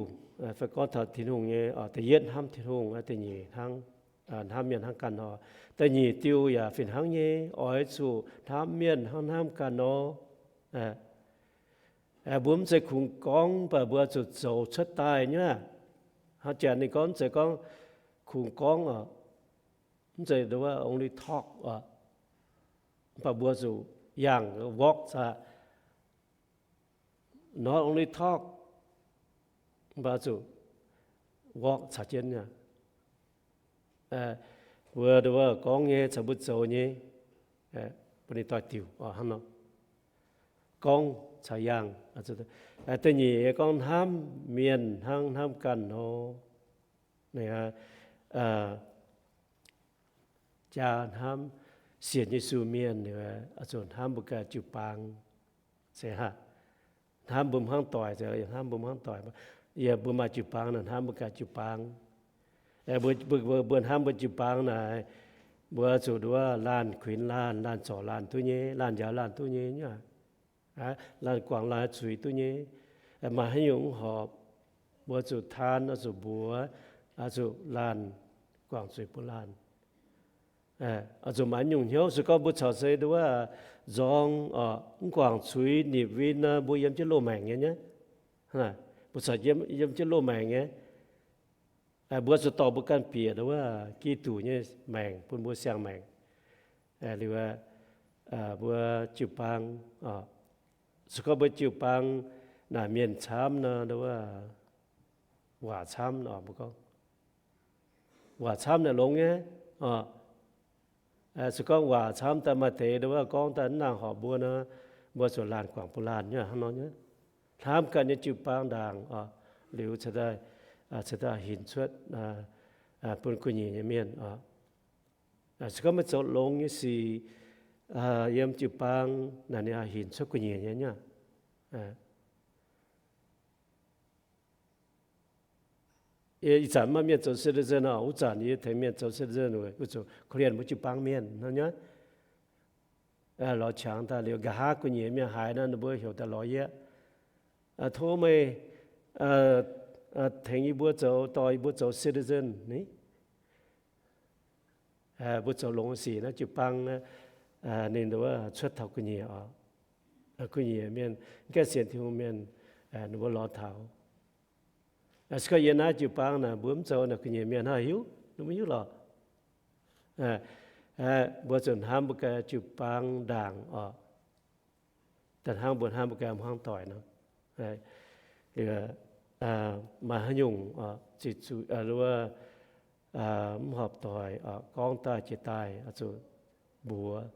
fai gorngv taux Tin-Hungh nyei, da'yietv hnamv Tin-Hungh, da'nyeic hnangv, hnamv mienh hnangv ganh nor. Da'nyeic diuh yaac fih hnangv nyei, oix zuqc hnamv mienh hnangv hnamv ganh nor. Mbuo mv zeiz kungx gorngv, mv baac mbuo zuqc zoux cuotv daaih nyei aqv. Hnangv janx ninh gorngv mv zeiz gorngv kungx gorngv oc, mv zeiz nduov wuov only talk oc, mv baac mbuo zuqc yangh walk caux, not only talk, mv baac zuqc walk caux jienv aqv. Mbuo nduov wuov gorngv nyei caux mbuo zoux nyei, bun ninh doix-diuc oc, hnangv nor. Gorngv caux yangh. Da'nyeic gorngv hnamv mienh hnangv hnamv ganh nor. Jaa hnamv sienx Yesu mienh oix zuqc hnamv mbuo ganh jiu-baang. Se hnangv, hnamv mbuo hnangv doic, hnamv mbuo hnangv doic. Yie mbuo maaih jiu-baang naaic hnamv mbuo ganh jiu-baang. Mbuo, mbuo hnamv mbuo jiu-baang naaic, mbuo zuqc nduov laanh kuinx laanh, laanh zorc laanh duqv nyei, laanh njaaux laanh duqv nyei, laanh guangc laanh zuiz duqv nyei. Maaih haaix nyungc mv horpc, mbuo zuqc taan, oix zuqc mbuox, oix zuqc laanh guangc zuiz bun laanh. Oix zuqc maaih nyungc hnyouv, se gorngv mbuo corc se nduov nzorng, mv guangc zuiz nipc win nor, mbuo yiem jienv loz-maengc nyei nyei. Mbuo corc yiem jienv loz-maengc nyei. Mbuo zuqc dorh mbuo ganh bieqc nduov Giduc nyei maengc bun mbuo siang-maengc. Liuz mbuo jiu-baang, se gorngv mbuo jiu-baang naaic mienh camv nor, nduov waac camv nor, mbuo gorngv waac camv naaic longx nyei. Se gorngv waac camv daaih maaih deix nduov gorngv daaih mv nangc horpc mbuo nor, mbuo zuqc laanh guangc bun laanh nyei hnangv nor nyei. Hnamv ganh nyei jiu-baang ndaangc oc, liuz cingx daaih hinc cuotv bun gu'nyuoz nyei mienh oc. Se gorngv meih zoux longx nyei sic yiem jiu-baang naaic, ninh haih hinc cuotv gu'nyuoz nyei nyei. Ih zanc maaih mienh zoux citizen oc, wuov zanc yie tengx mienh zoux citizen weic zuqc korv-lienh mbuo jiu-baang mienh hnangv nyei. Lorz qangx daaih liuz, nqa'haav gu'nyuoz mienh haiz nor, ninh mbuo heuc daaih lorz yie, tov meih tengx yie mbuo zoux, dorh yie mbuo zoux citizen ni. Mbuo zoux longx sic naaiv jiu-baang, ninh nduov cuotv taux gu'nyuoz oc. Gu'nyuoz mienh, gaengh sienx Tin-Hungh mienh, ninh mbuo lorz taux. Se gorngv yiem naaiv jiu-baang naaic mbuo mv zoux naaic, ga'nyiec mienh hnangv hiuv, ninh mbuo hiuv lorqc. Mbuo zuqc hnamv mbuo ganh jiu-baang ndaangc oc. Da'hnangv mbuo hnamv mbuo ganh hmuangv doic nor, maaih haaix nyungc ziqc zuiz, mv horpc doic, gorngv daaih jiex daaih oix zuqc mbuox.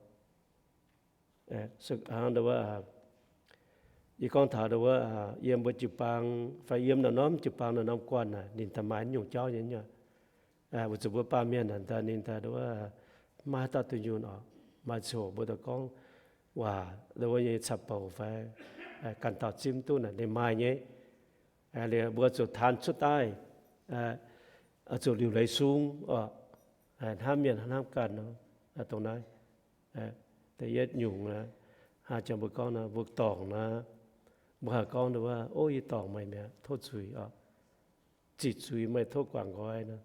Yie gorngv taux wuov, yiem mbuo jiu-baang fai yiem norm-norm jiu-baang norm-norm guanh naaic, ninh daaih maaih nyungc jauv nyei. Weic zuqc mbuo baamh mienh naaic daaih ninh daaih wuov, maiv haaix dauh dunh yunh oc. Maaih ziangh hoc mbuo daaih gorngv waac wuov nyei caqv-bouc fai ganh dauh zipv duqv naaic, ninh maaih nyei. Liuz mbuo zuqc taan cuotv daaih, zuqc liuc leiz sung oc. Hnamv mienh hnamv ganh nor, dongh naaiv. Da'yietv nyungc, haaix jangx mbuo gorngv nor, mbuo dorngc nor, mbuo haih gorngv wuov, o, yie dorngc meih mi'aqv, tov zuiz oc. Ziqc zuiz meih tov guangc nqoi nor.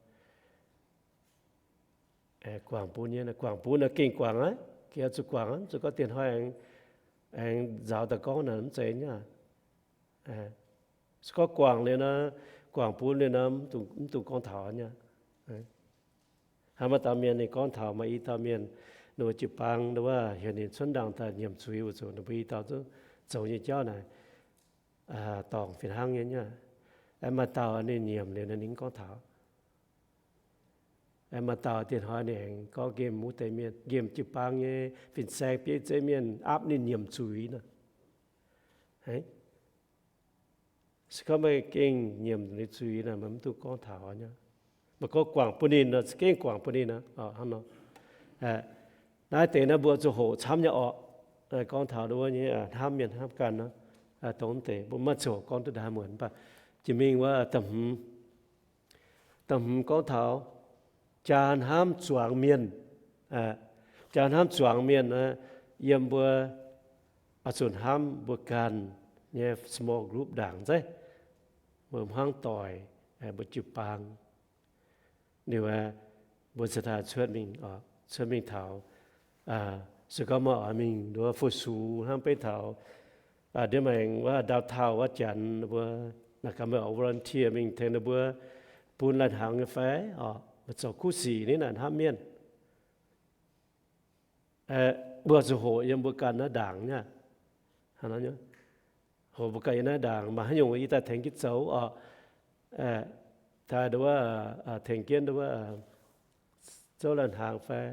Guangc bun nyei, guangc bun naaic gengh guangc aqv, gengh oix zuqc guangc aqv. Zuqc gorngv dieh hnoi aengx nzaaux daaih gorngv naaic mv zeiz nyei aqv. Se gorngv guangc liuz nor, guangc bun liuz nor, mv dungx gorngv taux nyei aqv. Haaix maaih dauh mienh ninh gorngv taux maaih i dauh mienh, ninh mbuo jiu-baang wuov, heuc ninh cuotv ndaangc daaih nyiemc zuiz weic zuqc ninh mbuo i dauh zungv zoux nyei jauv naaic dorngc fih hnangv nyei nyei aqv. Maaih dauh ninh nyiemc liuz ninh mv gorngv taux. Maaih dauh dieh hnoi ninh aengx gorngv nqemh wuov deix mienh, nqemh jiu-baang nyei fin-saeng bieiv zeiv mienh aapv ninh nyiemc zuiz nor. Se gorngv meih gengh nyiemc ninh zuiz naaic, meih mv dungx gorngv taux nyei. Meih gorngv guangc bun ninh nor, za'gengh guangc bun ninh aqv. Hnangv nor, naaiv deix naaiv mbuo zuqc hoqc camv nyei orqc. Gorngv taux wuov nyei hnamv mienh hnamv ganh nor, dongh deix mbuo maiv ziouc gorngv duqv ndaamv muonc, mv baac jiex mingh wuov da'hmz, da'hmz gorngv taux jaa hnamv zuangx mienh. Jaa hnamv zuangx mienh, yiem mbuo oix zuqc hnamv mbuo ganh nyei small group ndaangc nzeiv, mbuo hmuangv doic, mbuo jiu-baang. Liuz, mbuo cingx daaih cuotv mingh, cuotv mingh taux, se gorngv maaih oix mingh nduov fu-sux hnangv beiv taux ndiev maengx wuov downtown wuov janx mbuo, naaiv gaax meih oix volunteer mingh tengx ninh mbuo bun lai-hnaangx nyei fai oc, meih zoux kuv sic ni naaic hnamv mienh. Mbuo zuqc hoqc yiem mbuo ganh naaiv ndaangc nyei. Hoqc mbuo ganh yiem naaiv ndaangc, maaih haaix nyungc yie daaih tengx jienv zoux oc. Daaih nduov, tengx jienv nduov, zouv lai-hnaangx fai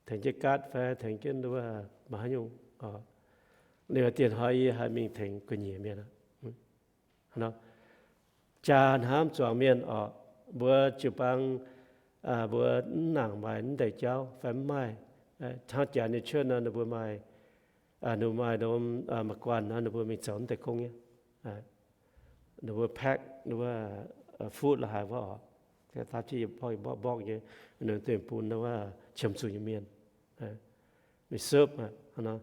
tengx jienv gaatv fai tengx jienv nduov, maaih haaix nyungc oc. Liuz dieh hnoi yie haih mingh tengx gu'nyuoz mienh. Jaa hnamv zuangx mienh oc, mbuo jiu-baang, mbuo mv nangc maaih naaiv deix jauv fai mv maaih. Hnangv janx nyei church nor, ninh mbuo maaih, ninh mbuo maaih norm, maaih guanh nor, ninh mbuo mingh zoux naaiv deix gong nyei. Ninh mbuo pack ninh mbuo food la'haaix wuov oc, dapv jienv yie mborqv mborqv nyei, ninh mbuo bun wuov qiemx zuqc nyei mienh mingh serve nor.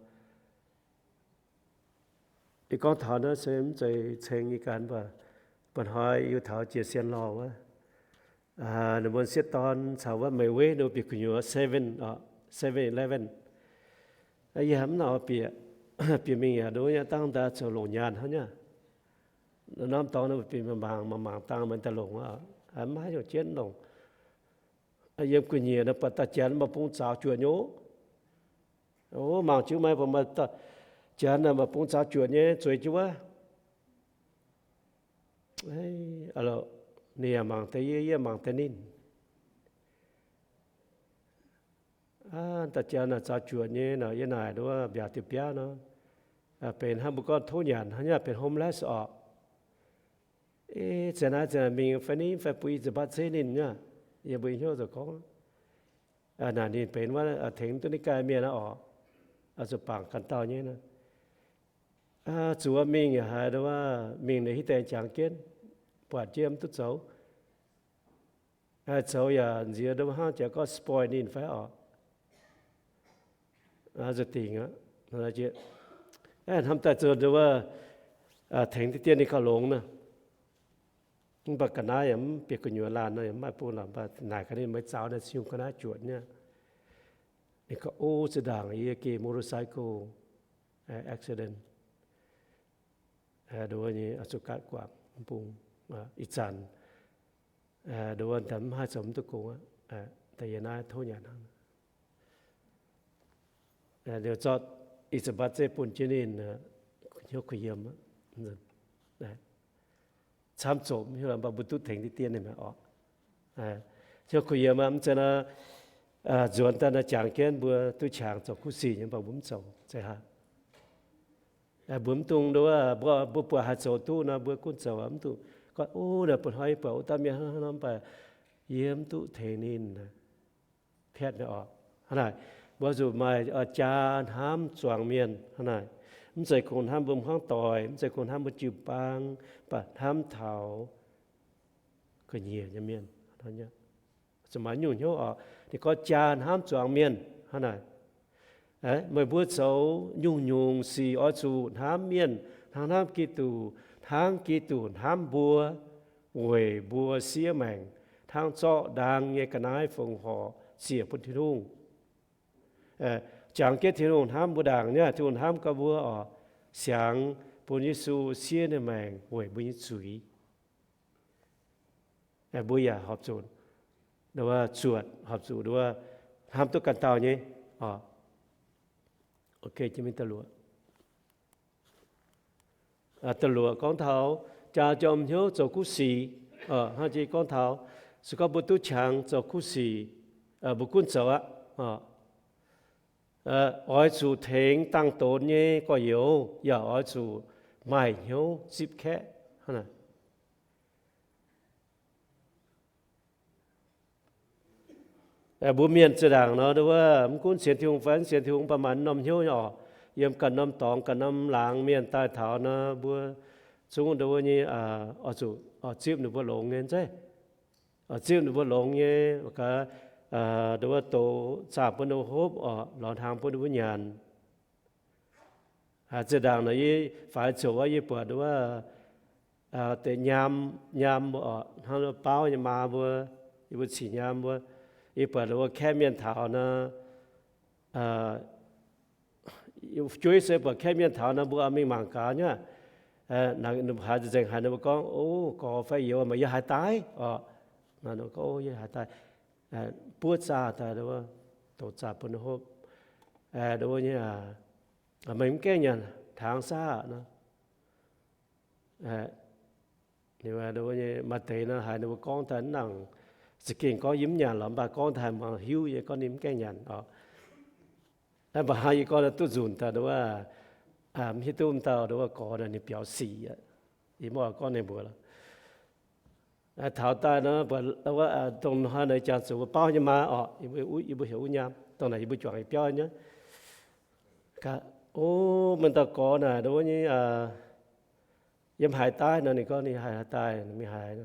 Ih gorngv taux naaiv se mv zeiz ceng nyei ganh, mv baac mba'hnoi yie taux jiex Sien Lorh wuov, ninh mbuo sieqv dorn caux wuov Meiv Weiv ninh mbuo bieqc gu'nyuoz seven, Seven Eleven. Yie haiz mv nor bieqc, bieqc mingh yaac nduov nyei, dangh daaih zoux longc nyaanh hnangv nyei. Norm dorngx ninh mbuo bieqc mangc mangc mangc dangh maiv daaih longc, maiv haaix nyungc jienv longc. Yiem gu'nyuoz naaiv buatc daaih janx maaih bung zaux juoqc nyei. O, mangc jienv maiv buatc maaih janx maaih bung zaux juoqc nyei zueiz jienv wuov. Ninh yaac mangc deix yie, yie mangc deix ninh. Daaih janx naaic zaux juoqc nyei nor, yie naaic nduov mbiaauc diuh biaav nor, benx hnangv mbuo gorngv tov nyanc hnangv nyei, benx homeless orqc. Zanc naaiv zanc mingh fai ninh fai bun ih zanc baav zeiv ninh nyei. Yie mbuo hnyouv zoux gorngv naaic ninh benx wuov tengx duqv ninh ganh mienh aqv orqc, zuqc bangc ganh dauh nyei nor. Zuqc mingh yaac haiz nduov mingh ninh hitv deix jangx jienv, buatc jienv mv duqv zoux. Zoux yaac nziex nduov hnangv jaax gorngv spoil ninh fai orqc. Zuqc dingc aqv. Hnamv daaih zoux nduov tengx diqv dien ninh gauh longx nor. Mv baac ga'naaiv yaac mv bieqc gu'nyuoz laanh nor, yaac mv maaih bun lorqc, mv baac naaic gaax ninh maiv zaux naaic, se nyungc ga'naaiv juotc nyei. Ninh gorngv, o, zinh ndaangc yie geh motorcycle accident. Nduov nyei oix zuqc gaatv guangc mv bung. Ih zanc nduov mv haih zoux mv duqv gong aqv. Da'yietv naaiv tov nyanc hnangv. Liuz zorqv Elizabeth zeiv bun jienv ninh, hnyouv kuh yiem, camv zomc hiuv, mv baac mbuo duqv tengx diqv dien ninh oc. Hnyouv kuh yiem aqv. Mv zeiz nor, nzuonx daaih nor jangx jienv mbuo duqv qangx zoux kuv sic nyei, mv baac mbuo mv zoux, zeiz hnangv. Mbuo mv dungx nduov, mbuo buatc haih zoux duqv nor mbuo gunv zoux, mv dungx gorngv, o, naaiv bun hnoi yie buatc wuov dauh mienh hnangv nor, mv baac yie mv duqv tengx ninh. Piatv nyei oc. Hnangv naaic, mbuo zuqc maaih jaa hnamv zuangx mienh hnangv naaic. Mv zeiz kungx hnamv mbuo hmuangv doic, mv zeiz kungx hnamv mbuo jiu-baang, mv baac hnamv taux ga'nyiec nyei mienh. Zuqc maaih nyungc hnyouv oc. Ninh gorngv jaa hnamv zuangx mienh hnangv naaic. Meih mbuo zoux nyungc-nyungc sic oix zuqc hnamv mienh hnangv hnamv Giduc, hnangv Giduc hnamv mbuo, weic mbuo siev maengc hnangv zorqv ndaang nyei ga'naaiv fongc horc ziec bun Tin-Hungh. Jangx jienv Tin-Hungh hnamv mbuo ndaangc nyei, Tin-Hungh hnamv gau mbuo oc, siangx bun Yesu siev ninh maengc weic mbuo nyei zuiz. Mbuo yaac horpc zuqc nduov zuotc, horpc zuqc nduov hnamv duqv ganh dauh nyei. Da'luoqc gorngv taux jaa jorm hnyouv zoux kuv sic. Hnangv jiex gorngv taux se gorngv mbuo duqv qangx zoux kuv sic, mbuo gunv zoux aqv. Oix zuqc tengx dangx donx nyei gorx-youz yaac oix zuqc maaih hnyouv zipv kaeqv. Mbuo mienh zinh ndaangc nor, nduov mv gunv sienx Tin-Hungh fai mv sienx Tin-Hungh, mv baac maaih norm hnyouv nyei oc. Yiem ganh norm dorngx ganh norm laangz mienh daaih taux nor, mbuo zungv nduov nyei oix zuqc zipv ninh mbuo longx nyei zeiv. Zipv ninh mbuo longx nyei, gaax nduov doqc zaah bun ninh mbuo hopv oc, lorz hnaangx bun ninh mbuo nyanc. Zinh ndaangc nor yie faix coc wuov, yie buatc nduov deix nyaam, nyaam mbuo oc, hnangv baauv nyei maa mbuo, yie mbuo cingx nyaam mbuo, yie buatc nduov kaeqv mienh taux nor, fu'jueiv se buatc kaeqv mienh taux nor, mbuo mingh mangc gaax nyei. Haaix nzengc haaix ninh mbuo gorngv, O, gorx fai youz, meih yie haaix daaih oc? Yie haaix daaih, buov zaah daaih, doqc zaah bun ninh hopv. Nduov nyei, meih mv gaengh nyanc hnaangx saah nor. Maaih deix nor haiz ninh mbuo gorngv daaih nangc, za'gengh gorngv yie mv nyanc lorqc, mv baac gorngv daaih haiz mbuo hiuv nyei gorngv ninh mv gaengh nyanc oc. Mv baac hnangv yie gorngv duqv nzunc daaih nduov, mv hiuv duqv m'dauh nduov gorx naaic ninh biaux sic aqv. Yie mv oix gorngv ninh mbuox lorqc. Taux daaih nor, buatc dongh hnoi naaic jangx zuqc mbuo baauv nyei maa oc, yie mbuo heuc wuov nyaam, dongh naaic yie mbuo juangc nyei biauv nyei. O, mienh dauh gorx naaic nduov nyei, yiem haaix daaih nor? Ninh gorngv ninh haaix haaix daaih, ninh mingh haaix.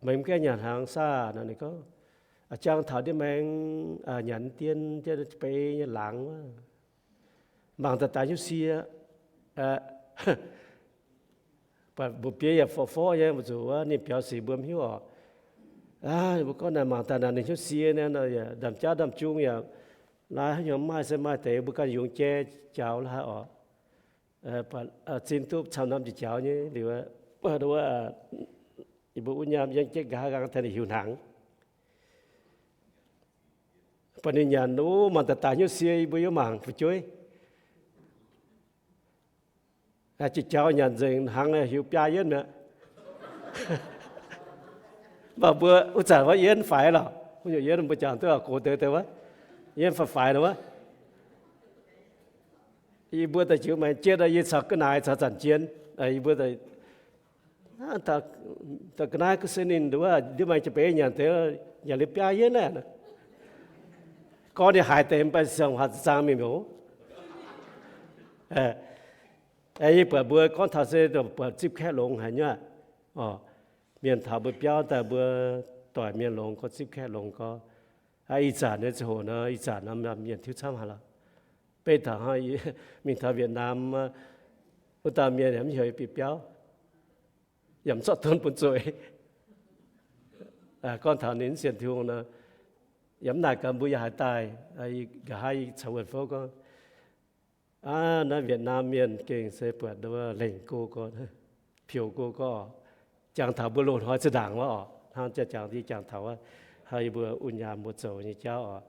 Meih mv gaengh nyanc hnaangx saah nor? Ninh gorngv, Jangx taux ndiev maengx nyanc dien, dien beiv nyei laangz wuov. Mangc daaih daaih hnyouv sie. Buatc mbuo biei yaac forv-forv nyei, mbuo zuqc wuov ninh biaux sic mbuo mv hiuv oc. Mbuo gorngv naaic mangc daaih naaic ninh hnyouv sie nyei, ndaamv-jaav ndaamv-jung yaac lai haaix nyungc maaih se maaih deix mbuo ganh yungz jai jaux la'haaix oc. Zinh duqv camv norm jiex jaux nyei liuz, yie mbuo wuov nyaam yiem jienv nqa'haav nqaang taux ninh hiuc hnaangx. Baac ninh nyanc wuov mangc daaih daaih hnyouv sie, yie mbuo yaac mangc fu'jueiv. Jiex jaux nyanc nzengc hnangv hiuv biaa yienv mi'aqv. Mv baac mbuo wuov zanc wuov yienv faix lorqc, wuov nyungc yienv mbuo jangx duqv gox deix deix wuov, yienv faix-faix nor wuov. Yie mbuo daaih jiu maengx jienv, yie caux ga'naaiv caux zanc jien, yie mbuo daaih ga'naaiv ga'sie ninh nduov ndiev maengx jienv beiv nyanc deix, nyanc liuz biaa yienv naaiv. Gorngv ninh haiz deix mv baac siang-haaix zaang mingh mi'aqv. Yie buatc mbuo gorngv taux se buatc zipv kaeqv longx haic nyei aqv. Mienh taux mbuo biauv daaih mbuo doic mienh longx gorx, zipv kaeqv longx gorx. Ih zanc nyei ziangh hoc nor, ih zanc nor mienh tiuv camv haic lorqc. Beiv taux hnangv mingh taux Vietnam, wuov dauh mienh yaac mv heuc yie bieqc biauv, yaac mv zorqv donv bun zueiz. Gorngv taux ninh mv sienx Tin-Hungh nor, yaac mv naaic gaax mbuo yaac haaix daaih. Nqa'haav yie caux wuonh fouv gorngv, Aav, naaiv Vietnam mienh gengh se buatc nduov lengc go gorx, peux go gorx. Jangx taux mbuo loz-hnoi zinh ndaangc wuov orqc, hnangv jaa jangx yie jangx taux wuov, haaix yie mbuo un nyaam mbuo zoux nyei jauv orqc.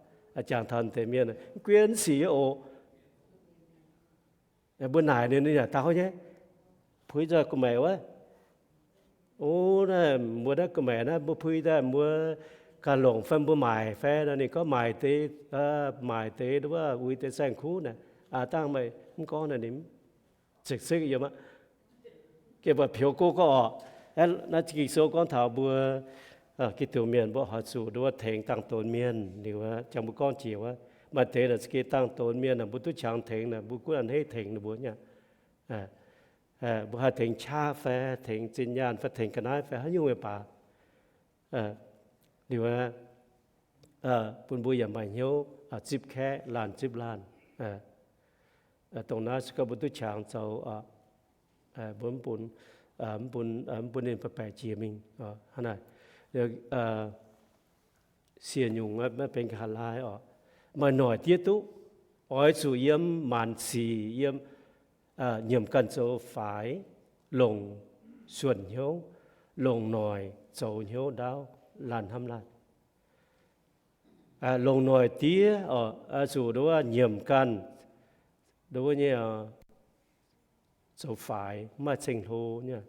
Jangx taux deix mienh, mv guenv sic oc. Mbuo naaic ninh, ninh yaac dau nyei, puix nzoih gu'maeqc wuov. O, naaiv mbuo naaiv gu'maeqc naaiv mbuo puix daaih mbuo ganh longc fai mbuo maaic fai nor, ninh gorngv maaic deix, maaic deix wuov uix deix saeng-kuv naaic, aa, dangh meih mv gorngv naaic ninh zekc sekv yiem aqv. Gengh buatc peux go gorx orqc. Naaiv Ging-Sou gorngv taux mbuo Giduc mienh mbuo hoic zuqc nduov tengx dangx donx mienh liuz, jangx mbuo gorngv jiex wuov, maaih deix naaic za'gengh dangx donx mienh naaic mbuo duqv qangx tengx naaic mbuo gunv a'hneiv tengx ninh mbuo nyei. Mbuo haih tengx qaqv fai tengx zinh nyaanh fai tengx ga'naaiv fai haaix nyungc mienh baac liuz, bun mbuo yaac maaih hnyouv zipv kaeqv, laanh zipv laanh. Dongh naaiv se gorngv mbuo duqv qangx zoux, mbuo mv bun, mv bun ninh baeqc jiex mingh hnangv naaic. Siec nyungc maiv benx nqa'haav laai orqc, maaih noic diev duqv, oix zuqc yiem maanc sic yiem nyiemc ganh zoux faix, longc suonc hnyouv, longc noic zoux hnyouv ndaauv laanh hnamv laanh. Longc noic diev oc, zuqc nduov nyiemc ganh nduov nyei zoux faix, maaih ceng-hlo nyei.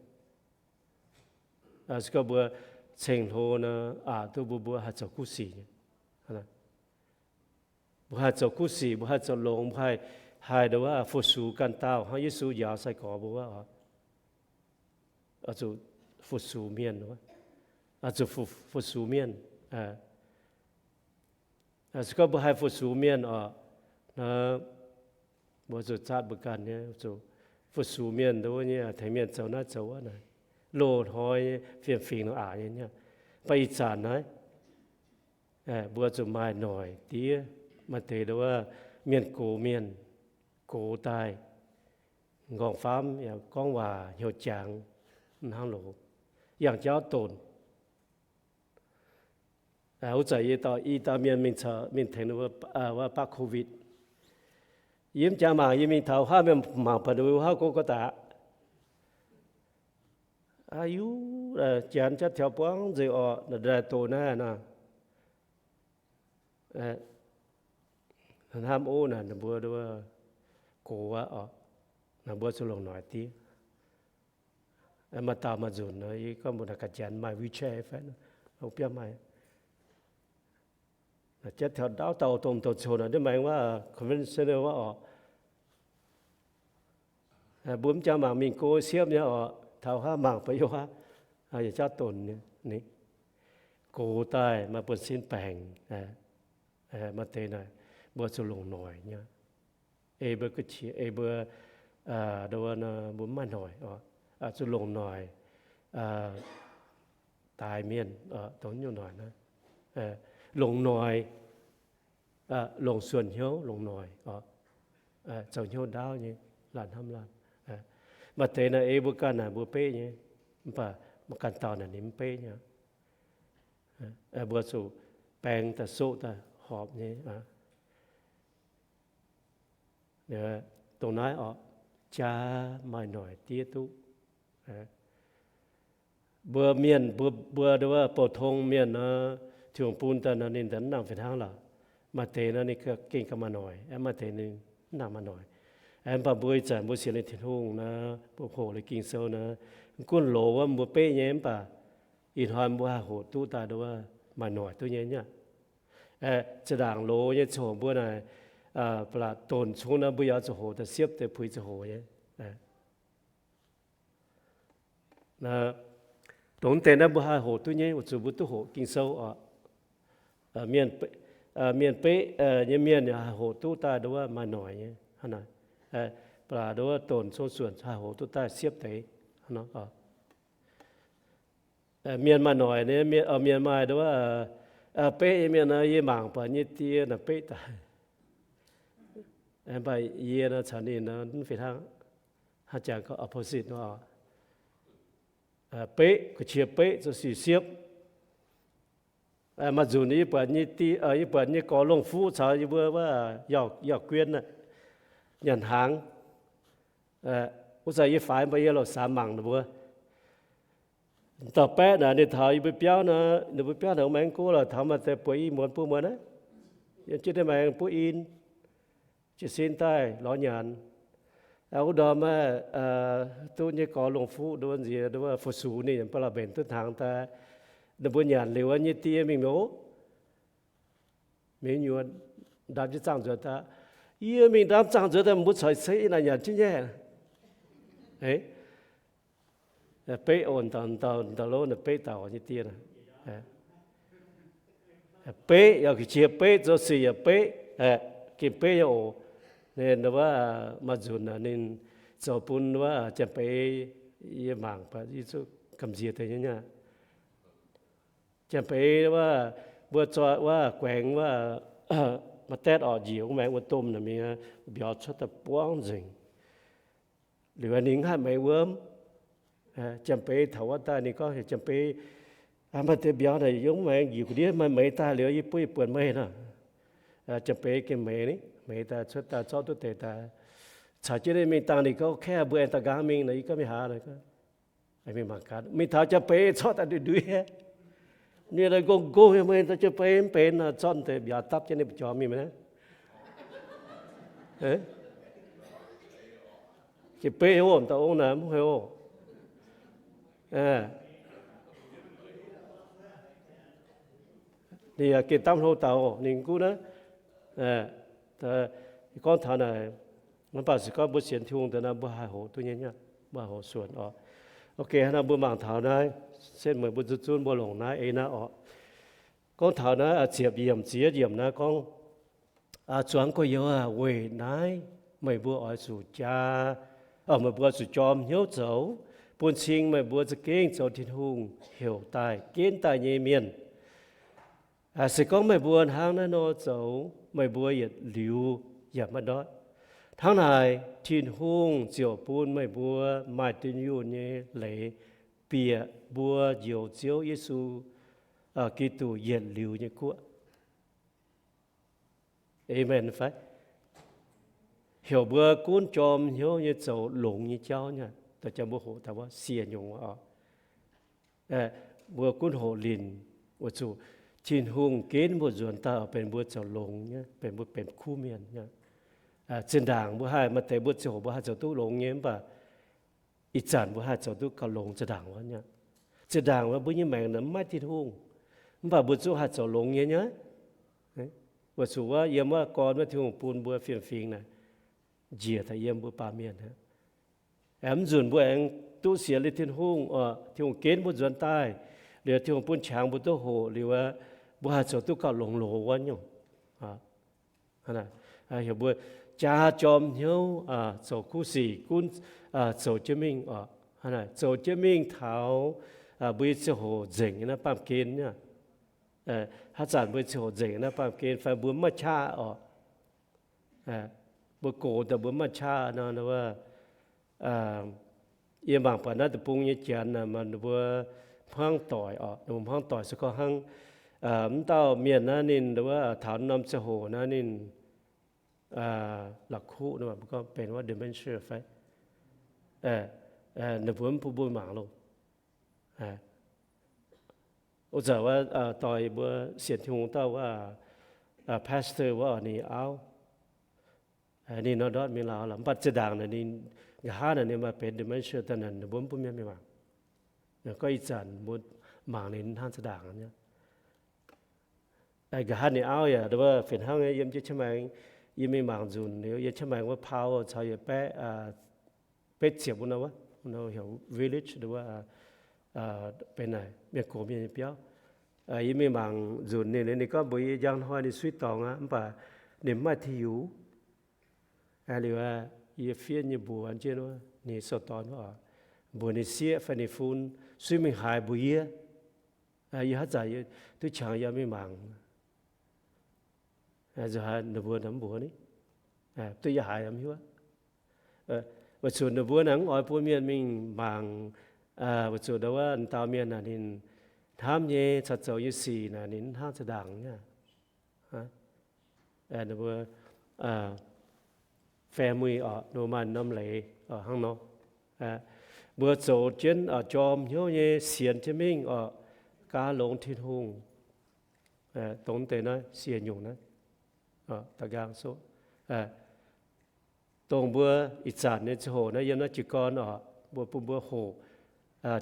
Se gorngv mbuo ceng-hlo nor, aqc duqv mbuo, mbuo haih zoux kuv sic nyei. Mbuo haih zoux kuv sic, mbuo haih zoux longx, mbuo haih, haih nduov fu-sux ganh dauh hnangv Yesu njaaux sai-gorx mbuo wuov, zuqc fu-sux mienh, zuqc fu-sux mienh. Se gorngv mbuo haih fu-sux mienh oc, mbuo zuqc zatv mbuo ganh nyei, zuqc fu-sux mienh nduov nyei, tengx mienh zoux naaiv zoux wuov naaic, loz-hnoi nyei fiem-fingx nor aqc nyei. Mv baac ih zanc naaiv mbuo zuqc maaih noic diev, maaih deix nduov mienh gox mienh, gox daaih, nqorngv-famv yaac gorngv waac hnyouv jangx, hnangv loz, yangh jauv donc. Wuov zanc yie dauh i dauh mienh mingh, mingh tengx wuov baav COVID. Yie mv jangx mangc, yie mingh taux wuov haav, mienh mangc baac wuov haav gorngv gorngv daaih, aa, yuv, janx jatv taux buangv nzengc orqc, ndaaih doqc naaiv nor. Hnamv ov naaic, ninh mbuo gox aqv orqc, ninh mbuo zuqc longc noic diev. Maaih dauh maaih nzunc nor, yie gorngv mbuox naaic ga'janx maaih wheelchair fai, biauv maaih. Jatv taux ndaauv dauh dongh dongh ziouc naaic ndiev maengx wuov convention wuov orqc. Mbuo mv jangx mangc mingh go siepv nyei orqc, taux haav mangc baac yie haav, yaac jauv donc nyei. Gox daaih maaih buonv-sin baengc, maaih deix naaic mbuo zuqc longc noic nyei. Ei mbuo ga'qiex, ei mbuo, mbuo mv maaih noic orqc, zuqc longc noic daaix mienh, dongh nyungc noic naaiv, longc noic, longc suonc hnyouv longc noic orqc, zoux hnyouv ndaauv nyei, laanh hnamv laanh. Maaih deix naaic ei mbuo ganh naaic mbuo beqv nyei, mv baac maaih ganh dauh naaic ninh mv beqv nyei. Mbuo zuqc baeng daaih soqv daaih horpc nyei. Dongh naaiv orqc, jaa maaih noic diev duqv. Mbuo mienh, mbuo, mbuo nduov bou tong mienh nor, Tin-Hungh bun daaih nor ninh mv nangc fih hnangv lorqc. Maaih deix nor ninh gengh gauh maaih noic, maaih deix ninh mv nangc maaih noic. Mv baac mbuo ih zanc mbuo sienx liuz Tin-Hungh nor, mbuo hoqc liuz Ging-Sou nor, mv gunv loz wuov mbuo beqv nyei mv baac ih hnoi mbuo haih hoqc duqv daaih nduov maaih noic duqv nyei nyei. Zinh ndaangc loz nyei ziangh hoc mbuo naaic, ba'laqc donc cong nor mbuo yaac zuqc hoqc daaih siepv deix puix ziangh hoc nyei. Dongh deix naaiv mbuo haih hoqc duqv nyei, weic zuqc mbuo duqv hoqc Ging-Sou oc. Mienh beqv nyei mienh yaac haih hoqc duqv daaih nduov maaih noic nyei hnangv naaic. Ba'laqc nduov donc cong suonc haih hoqc duqv daaih siepv deix hnangv nor. Mienh maaih noic, mienh maaih nduov beqv nyei mienh nor, yie mangc buatc nyei die naaic beqv daaih. Mv baac yie nor caux ninh nor mv fih hnangv, hnangv jangx gauh opposite nor. Beqv, ga'qiex beqv zoux sic siepv. Maaih nzunc yie buatc nyei, yie buatc nyei gorx longh fuqv caux yie mbuo wuov yauh guien naaic, nyanc hnaangx. Wuov zanc yie faix mv baac yie lorqc samx mangc ninh mbuo. Dauh baeqv naaic ninh taux yie mbuo biauv nor, ninh mbuo biauv naaic maengx go lorqc, taux maaih deix buoz-i muonz buo muonz aqv. Yiem jienv deix maengx buov in, jiez sin daaih lorz nyanc. Wuov ndorm aeqv, duqv nyei gorx longc fuqv nduov nziex nduov fu-sux ninh, ba'laqc mbenc duqv hnaangx daaih. Ninh mbuo nyanc liuz nyei die mingh mi'aqv. Mingh nyuoz ndamv jienv zaangh nzuonx daaih. Yie mingh ndamv zaangh nzuonx daaih, mbuo caux se naaic nyanc jienv nyei. Beqv oc, dauh, dauh lov naaic beqv dauh nyei die. Beqv yaac qiex beqv, zoux sic yaac beqv, gengh beqv nyei oc. Ninh wuov maaih nzunc ninh zoux bun wuov Janx-Beiv, yie mangc baac yie zuqc gamh nziex deix nyei aqv. Janx-Beiv wuov, mbuo zoi wuov guaengx wuov, maaih daetv orqc, njiec wuov maengx wuov domh naaic mingh, mbiauz cuotv daaih buangv nzengc. Liuz ninh mv haih meix wuom. Janx-Beiv taux wuov daaih ninh gorngv, Janx-Beiv, maaih deix mbiauz naaic yiem wuov maengx njiec gu'ndiev, maaih meix daaih liuz yie bun yie buonc meih nor. Janx-Beiv gengh meix, meix daaih cuotv daaih zorqv duqv deix daaih. Caux jienv ninh mingh dangh ninh gorngv, Kaeqv, mbuo aengx daaih nqaang mingh nor. Yie gorngv, Mingh haaix? Mingh mangc gaax. Mingh taux Janx-Beiv zorqv daaih ndui-ndui. Ninh daaih ngongh ngongh nyei, meih Janx-Beiv mv benx nor, zorqv deix mbiauz dapv jienv ninh mbu'zorng mingh mi'aqv. Janx-Beiv oc, dauh ong naaic mv heuc oc. Ninh yaac gengh damv hlo daux oc, ninh guv naaiv. Gorngv taux naaic, mv baac se gorngv mbuo sienx Tin-Hungh deix nor, mbuo haih hoqc duqv nyei, mbuo haih hoqc suonc oc. Ok, hnangv naaiv mbuo mangc taux naaiv, se meih mbuo zuqc zunv mbuo longc naaiv ei naaiv oc. Gorngv taux naaiv ziepc yiemc, ziepc yietv yiemc naaiv gorngv, Zuangx gorx-youz aah, weic naaiv meih mbuo oix zuqc jaa, meih mbuo oix zuqc jorm hnyouv zoux, bun cing meih mbuo za'gengh zoux Tin-Hungh heuc daaih genv daaih nyei mienh. Se gorngv meih mbuo hnangv naaiv nor zoux, meih mbuo yietc liuz yaac maiv ndoiv. Hnangv naaic, Tin-Hungh ziouc bun meih mbuo maaih dunh yunh nyei leiz bieqc mbuo Njoux Ziouv Yesu Giduc yietc liuz nyei guoqv. Aamen fai? Heuc mbuo gunv jorm hnyouv nyei zoux longx nyei jauv nyei, da'jangx mbuo hoqc daaih wuov sie nyungc oc. Mbuo gunv hoqc linc, weic zuqc Tin-Hungh genv mbuo nzuonx daaih benx mbuo zoux longx nyei, benx mbuo benx kuv mienh nyei. Zinh ndaangc mbuo haih maaih deix mbuo ziouc hoqc mbuo haih zoux duqv longx nyei, mv baac ih zanc mbuo haih zoux duqv gauh longx zinh ndaangc wuov nyei. Zinh ndaangc wuov mbuo nyei maengc naaic mv maaih Tin-Hungh, mv baac mbuo zungv haih zoux longx nyei nyei. Weic zuqc wuov yiem wuov gorn wuov Tin-Hungh bun mbuo fiem-fingx naaic, njiec daaih yiem mbuo baamh mienh aqv. Mv nzunc mbuo aengx duqv sienx liuz Tin-Hungh, Tin-Hungh genv mbuo nzuonx daaih, liuz Tin-Hungh bun qangx mbuo duqv hoqc liuz, mbuo haih zoux duqv gauh longx loz wuov nyungc. Heuc mbuo jaa jorm hnyouv, zoux kuv sic gunv zoux jienv mingh oc. Zoux jienv mingh taux mbuo nyei ziangh hoc nzengc naaiv baamh gen nyei. Haaix zanc mbuo nyei ziangh hoc nzengc naaiv baamh gen fai mbuo mv maaih qaqv oc, mbuo gox daaih mbuo mv maaih qaqv nor, yie mangc buatc naaiv deic-bung nyei janx naaic maaih ninh mbuo hmuangv doic oc, ninh mbuo hmuangv doic se gorngv hnangv mv dauh mienh naaiv ninh wuov taux norm ziangh hoc naaiv ninh la'kuqv, ninh mbuo gorngv benx wuov dementia fai, ninh mbuo mv bun mbuo mangc loh. Wuov zanc wuov doix mbuo sienx Tin-Hungh dauh wuov pastor wuov ninh auv, ninh nor ndortv mingh lauh, mv baac zinh ndaangc naaic ninh, nqa'haav naaic ninh maaih benx dementia daaih naaic ninh mbuo mv bun mienh mingh mangc. Gorngv ih zanc mbuo mangc ninh hnangv zinh ndaangc nyei. Nqa'haav ninh auv yaac wuov fih hnangv yiem jienv Chiang Mai, yie mingh mangc nzunc liuz yiem Chiang Mai wuov pau caux yietc baeqv, betv ziepc wuov nor wuov, heuc village wuov, benx naaic mienh gox mienh nyei biauv. Yie mingh mangc nzunc ninh, ninh gorngv mbuox yie njang hnoi ninh suiv dorngx aqv, mv baac ninh mv maaih tih yux. Liuz yie fiev nyei mbuox jienv wuov ninh sou-dorn wuov, mbuox ninh sieqv fai ninh fun suiv mingh haaix mbuox yie. Yie haaix zanc duqv qangx yie mingh mangc. Ninh mbuo mv mbuox ni, duqv yie haiz mv hiuv. Weic zuqc ninh mbuo naaic mv oix bun mienh mingh mangc, weic zuqc wuov dauh mienh naaic ninh hnamv nyei caux zoux nyei sic naaic ninh mv hnangv zinh ndaangc nyei. Ninh mbuo, family oc, ninh mbuo maaih norm leiz oc, hnangv nor. Mbuo zoux jienv oc, jorm hnyouv nyei sienx jienv mingh oc, gan longx Tin-Hungh, dongh deix naaiv sienx nyungc naaiv, da'nqaang so, dongh mbuo ih zanc nyei ziangh hoc naaiv yiem naaiv jiez gorn oc, mbuo bun mbuo hoqc,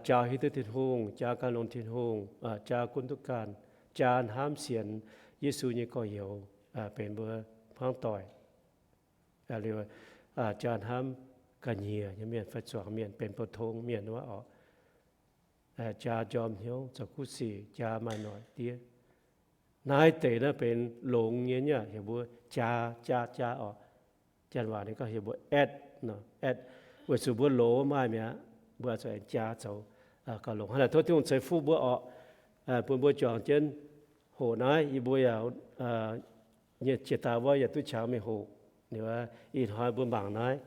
jaa hiuv duqv Tin-Hungh, jaa gan longx Tin-Hungh, jaa gunv duqv ganh, jaa hnamv sienx Yesu nyei gorx-youz, benx mbuo hmuangv doic. Liuz, jaa hnamv ga'nyiec nyei mienh fai zuangx mienh, benx pou-tong mienh wuov oc. Jaa njorm hnyouv zoux kuv sic, jaa maaih noic diev. Naaiv deix naaiv benx longx nyei nyei, heuc mbuo jaa, jaa, jaa oc. Janx waac ninh gorngv heuc mbuo at, at. Weic zuqc mbuo loz maaih mi'aqv, mbuo zuqc aengx jaa zoux gauh longx. Hnangv naaic tov Tin-Hungh ceix fuqv mbuo oc, bun mbuo juangc jienv hoqc naaiv. Yie mbuo yaac nyei jiex daaih wuov yaac duqv qangx mingh hoqc. Liuz, ih hnoi mbuo mangc naaiv,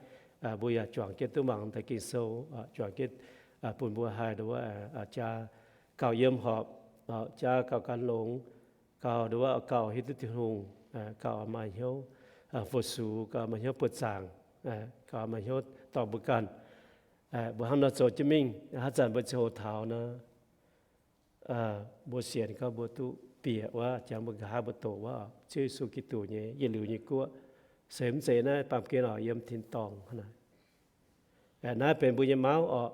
mbuo yaac juangc jienv duqv mangc deix Ging-Sou, juangc jienv bun mbuo haih nduov jaa gauh yiem horpc, jaa gauh gan longx, gauh nduov gauh hiuv duqv Tin-Hungh, gauh maaih hnyouv fu-sux, gauh maaih hnyouv buoqc zaangc, gauh maaih hnyouv dorh mbuo ganh. Mbuo hnangv nor zoux jienv mingh, haaix zanc mbuo ziangh hoc taux nor, mbuo sienx gauh mbuo duqv bieqc wuov, jangx mbuo nqa'haav mbuo doqc wuov, Ziouv Yesu Giduc nyei yietc liuz nyei guoqv, se mv zeiz naaiv baamh gen oc, yiem tin-dorngh hnangv naaic. Naaiv benx mbuo nyei mauv oc.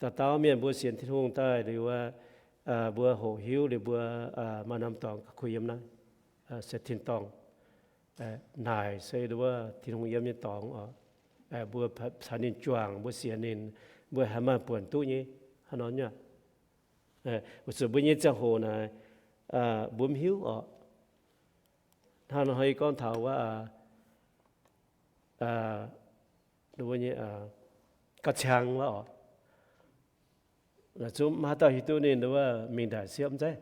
Dauh dauh mienh mbuo sienx Tin-Hungh daaih liuz, mbuo hoqc hiuv liuz mbuo maaih norm dorngx kuh yiem naaiv, se tin-dorngh. Naaic se nduov Tin-Hungh yiem nyei dorngx oc. Mbuo caux ninh juangc, mbuo sienx ninh, mbuo haih maaih buonc duqv nyei, hnangv nor nyei. Weic zuqc mbuo nyei ziangh hoc naaic, mbuo mv hiuv oc. Hnangv nor yie gorngv taux wuov, nduov nyei, gauh ciang wuov oc. Zungv maiv haaix dauh hiuv duqv ninh nduov mingh ndaaic siepv zeiv.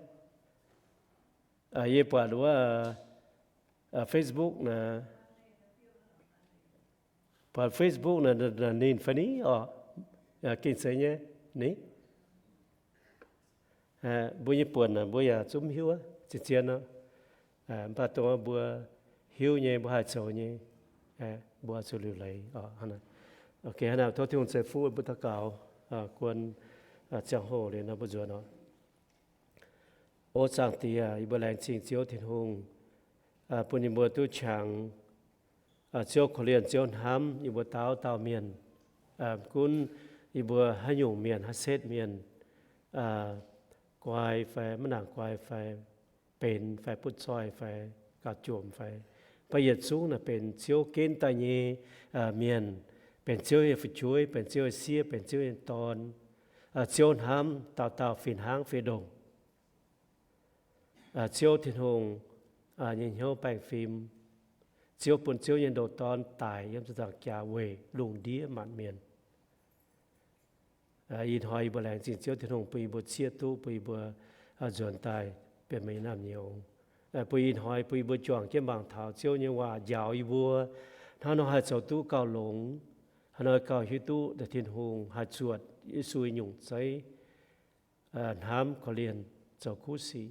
Yie buatc nduov Facebook naaic, buatc Facebook naaic ninh fai ni oc, gengh zeiz nyei ni. Mbuo nyei buonc naaic mbuo yaac zungv mv hiuv zien-zien nor. Mv baac dongh mbuo hiuv nyei, mbuo haih zoux nyei, mbuo zuqc liuc leiz oc. Hnangv naaic tov Tin-Hungh ceix fuqv mbuo daux gaux, guon ziangh hoc liuz nor mbuo nzuonx oc. O Zaangc Diex, yie mbuo laengz zingh Ziouv Tin-Hungh bun yie mbuo duqv qangx Ziouv korv-lienh, Ziouv hnamv yie mbuo dauh dauh mienh. Mv gunv yie mbuo haaix nyungc mienh, haaix setv mienh, guai fai maiv nangc guai fai, benx fai butv zoih fai gauh jomc fai, mv baac yietc zungv naaic benx Ziouv ginv daaih nyei mienh, benx Ziouv nyei fu'jueiv, benx Ziouv nyei sieqv, benx Ziouv nyei dorn. Ziouv hnamv dauh dauh fih hnangv fih ndongc. Ziouv Tin-Hungh nyei hnyouv baengh fim. Ziouv bun Ziouv nyei ndoh Dorn daic yiem ziepc nzaangc jaax weic lungh ndiev maanc mienh. Ih hnoi yie mbuo laengz zingh Ziouv Tin-Hungh bun yie mbuo cieqv duqv, bun yie mbuo nzuonx daaih bieqc meih nyei naamh nyouz. Bun ih hnoi bun yie mbuo juangc jienv mangc taux Ziouv nyei waac njaaux yie mbuo hnangv nor haih zoux duqv gauh longx, haaix nor gauh hiuv duqv Tin-Hungh haih zuotc Yesu nyei nyungc zeiv, hnamv korv-lienh, zoux kuv sic.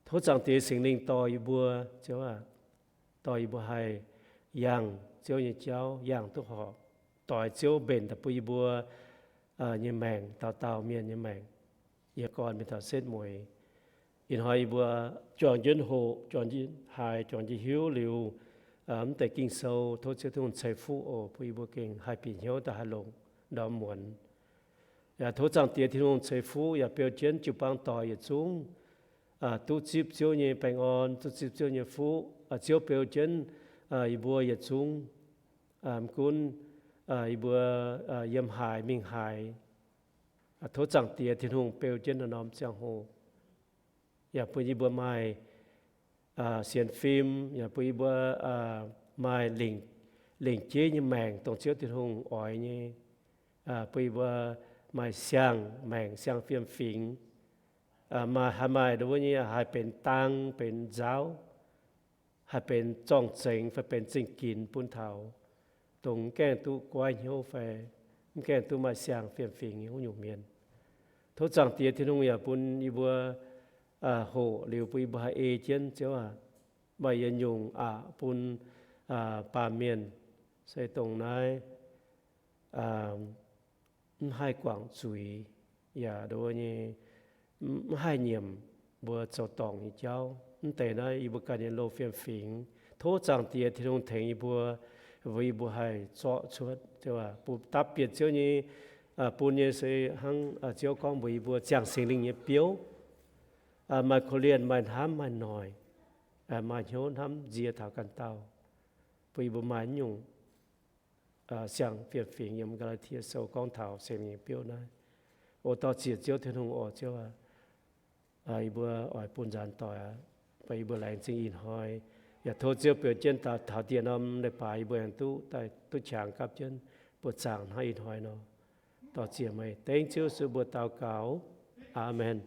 Tov Zaangc Diex Singx Lingh dorh yie mbuo, Ziouv aac, dorh yie mbuo haih yangh Ziouv nyei jauv, yangh duqv horpc, doix Ziouv mbenc daaih bun yie mbuo nyei maengc, dauh dauh mienh nyei maengc, yie gorn mienh taux setv mueiz. Ih hnoi yie mbuo juangc jienv hoqc, juangc jienv haiz, juangc jienv hiuv liuz mv deix Ging-Sou, tov Ziouv Tin-Hungh ceix fuqv oc, bun yie mbuo gengh haih bieqc hnyouv daaih haih longc ndorm muonz. Yaac tov Zaangc Diex Tin-Hungh ceix fuqv yaac beu jienv jiu-baang doic yietc zungv duqv zipv Ziouv nyei baengh orn, duqv zipv Ziouv nyei fuqv. Ziouv beu jienv yie mbuo yietc zungv, mv gunv yie mbuo yiem haaix mingh haaix. Tov Zaangc Diex Tin-Hungh beu jienv norm-norm ziangh hoc, yaac bun yie mbuo maaih sienx fim, yaac bun yie mbuo maaih lingc jeiv nyei maengc dongh Ziouv Tin-Hungh oix nyei, bun yie mbuo maaih siang-maengc siang-fiem-fingx, maaih haih maaih nduov nyei haih benx dang benx nzauv, haih benx zorng-zengx fai benx zingh ginx bun taux dongh mv gaengh duqv goiv hnyouv fai mv gaengh duqv maaih siang-fiem-fingx nyei wuov nyungc mienh. Tov Zaangc Diex Tin-Hungh yaac bun yie mbuo hoqc liuz bun yie mbuo haih ei jienv, Ziouv aac, maaih yietc nyungc aqc bun baamh mienh Se dongh naaiv mv haih guangc zuiz, yaac nduov nyei mv haih nyiemc mbuo zoux dorngc nyei jauv. Mv deix naaiv yie mbuo ganh nyei loz fiem-fingx. Tov Zaangc Diex Tin-Hungh tengx yie mbuo, weic yie mbuo haih zorqv cuotv, dapv bieqc Ziouv nyei bun nyei se hnangv Ziouv gorngv mbuox yie mbuo ziangh Singx Lingh nyei biouv, maaih korv-lienh, maaih hnamv, maaih noic, maaih hnyouv hnamv nzie taux ganh dauh, bun yie mbuo maaih nyungc siang-fiem-fingx. Yiem Gaa^laa^tie Sou gorngv taux Singx Lingh nyei biouv naaiv. O dorh ziec Ziouv Tin-Hungh oc, Ziouv aac, yie mbuo oix bun nzaanx doic aqv, bun yie mbuo laengz zingh ih hnoi. Yaac tov Ziouv beu jienv daaih taux dieh norm leiz-baaix yie mbuo aengx duqv daaih duqv qangx gapv jienv buoqc zaangc hnangv ih hnoi nor. Dorh ziec meih, dengv Ziouv Yesu mbuo daux gaux. Aamen.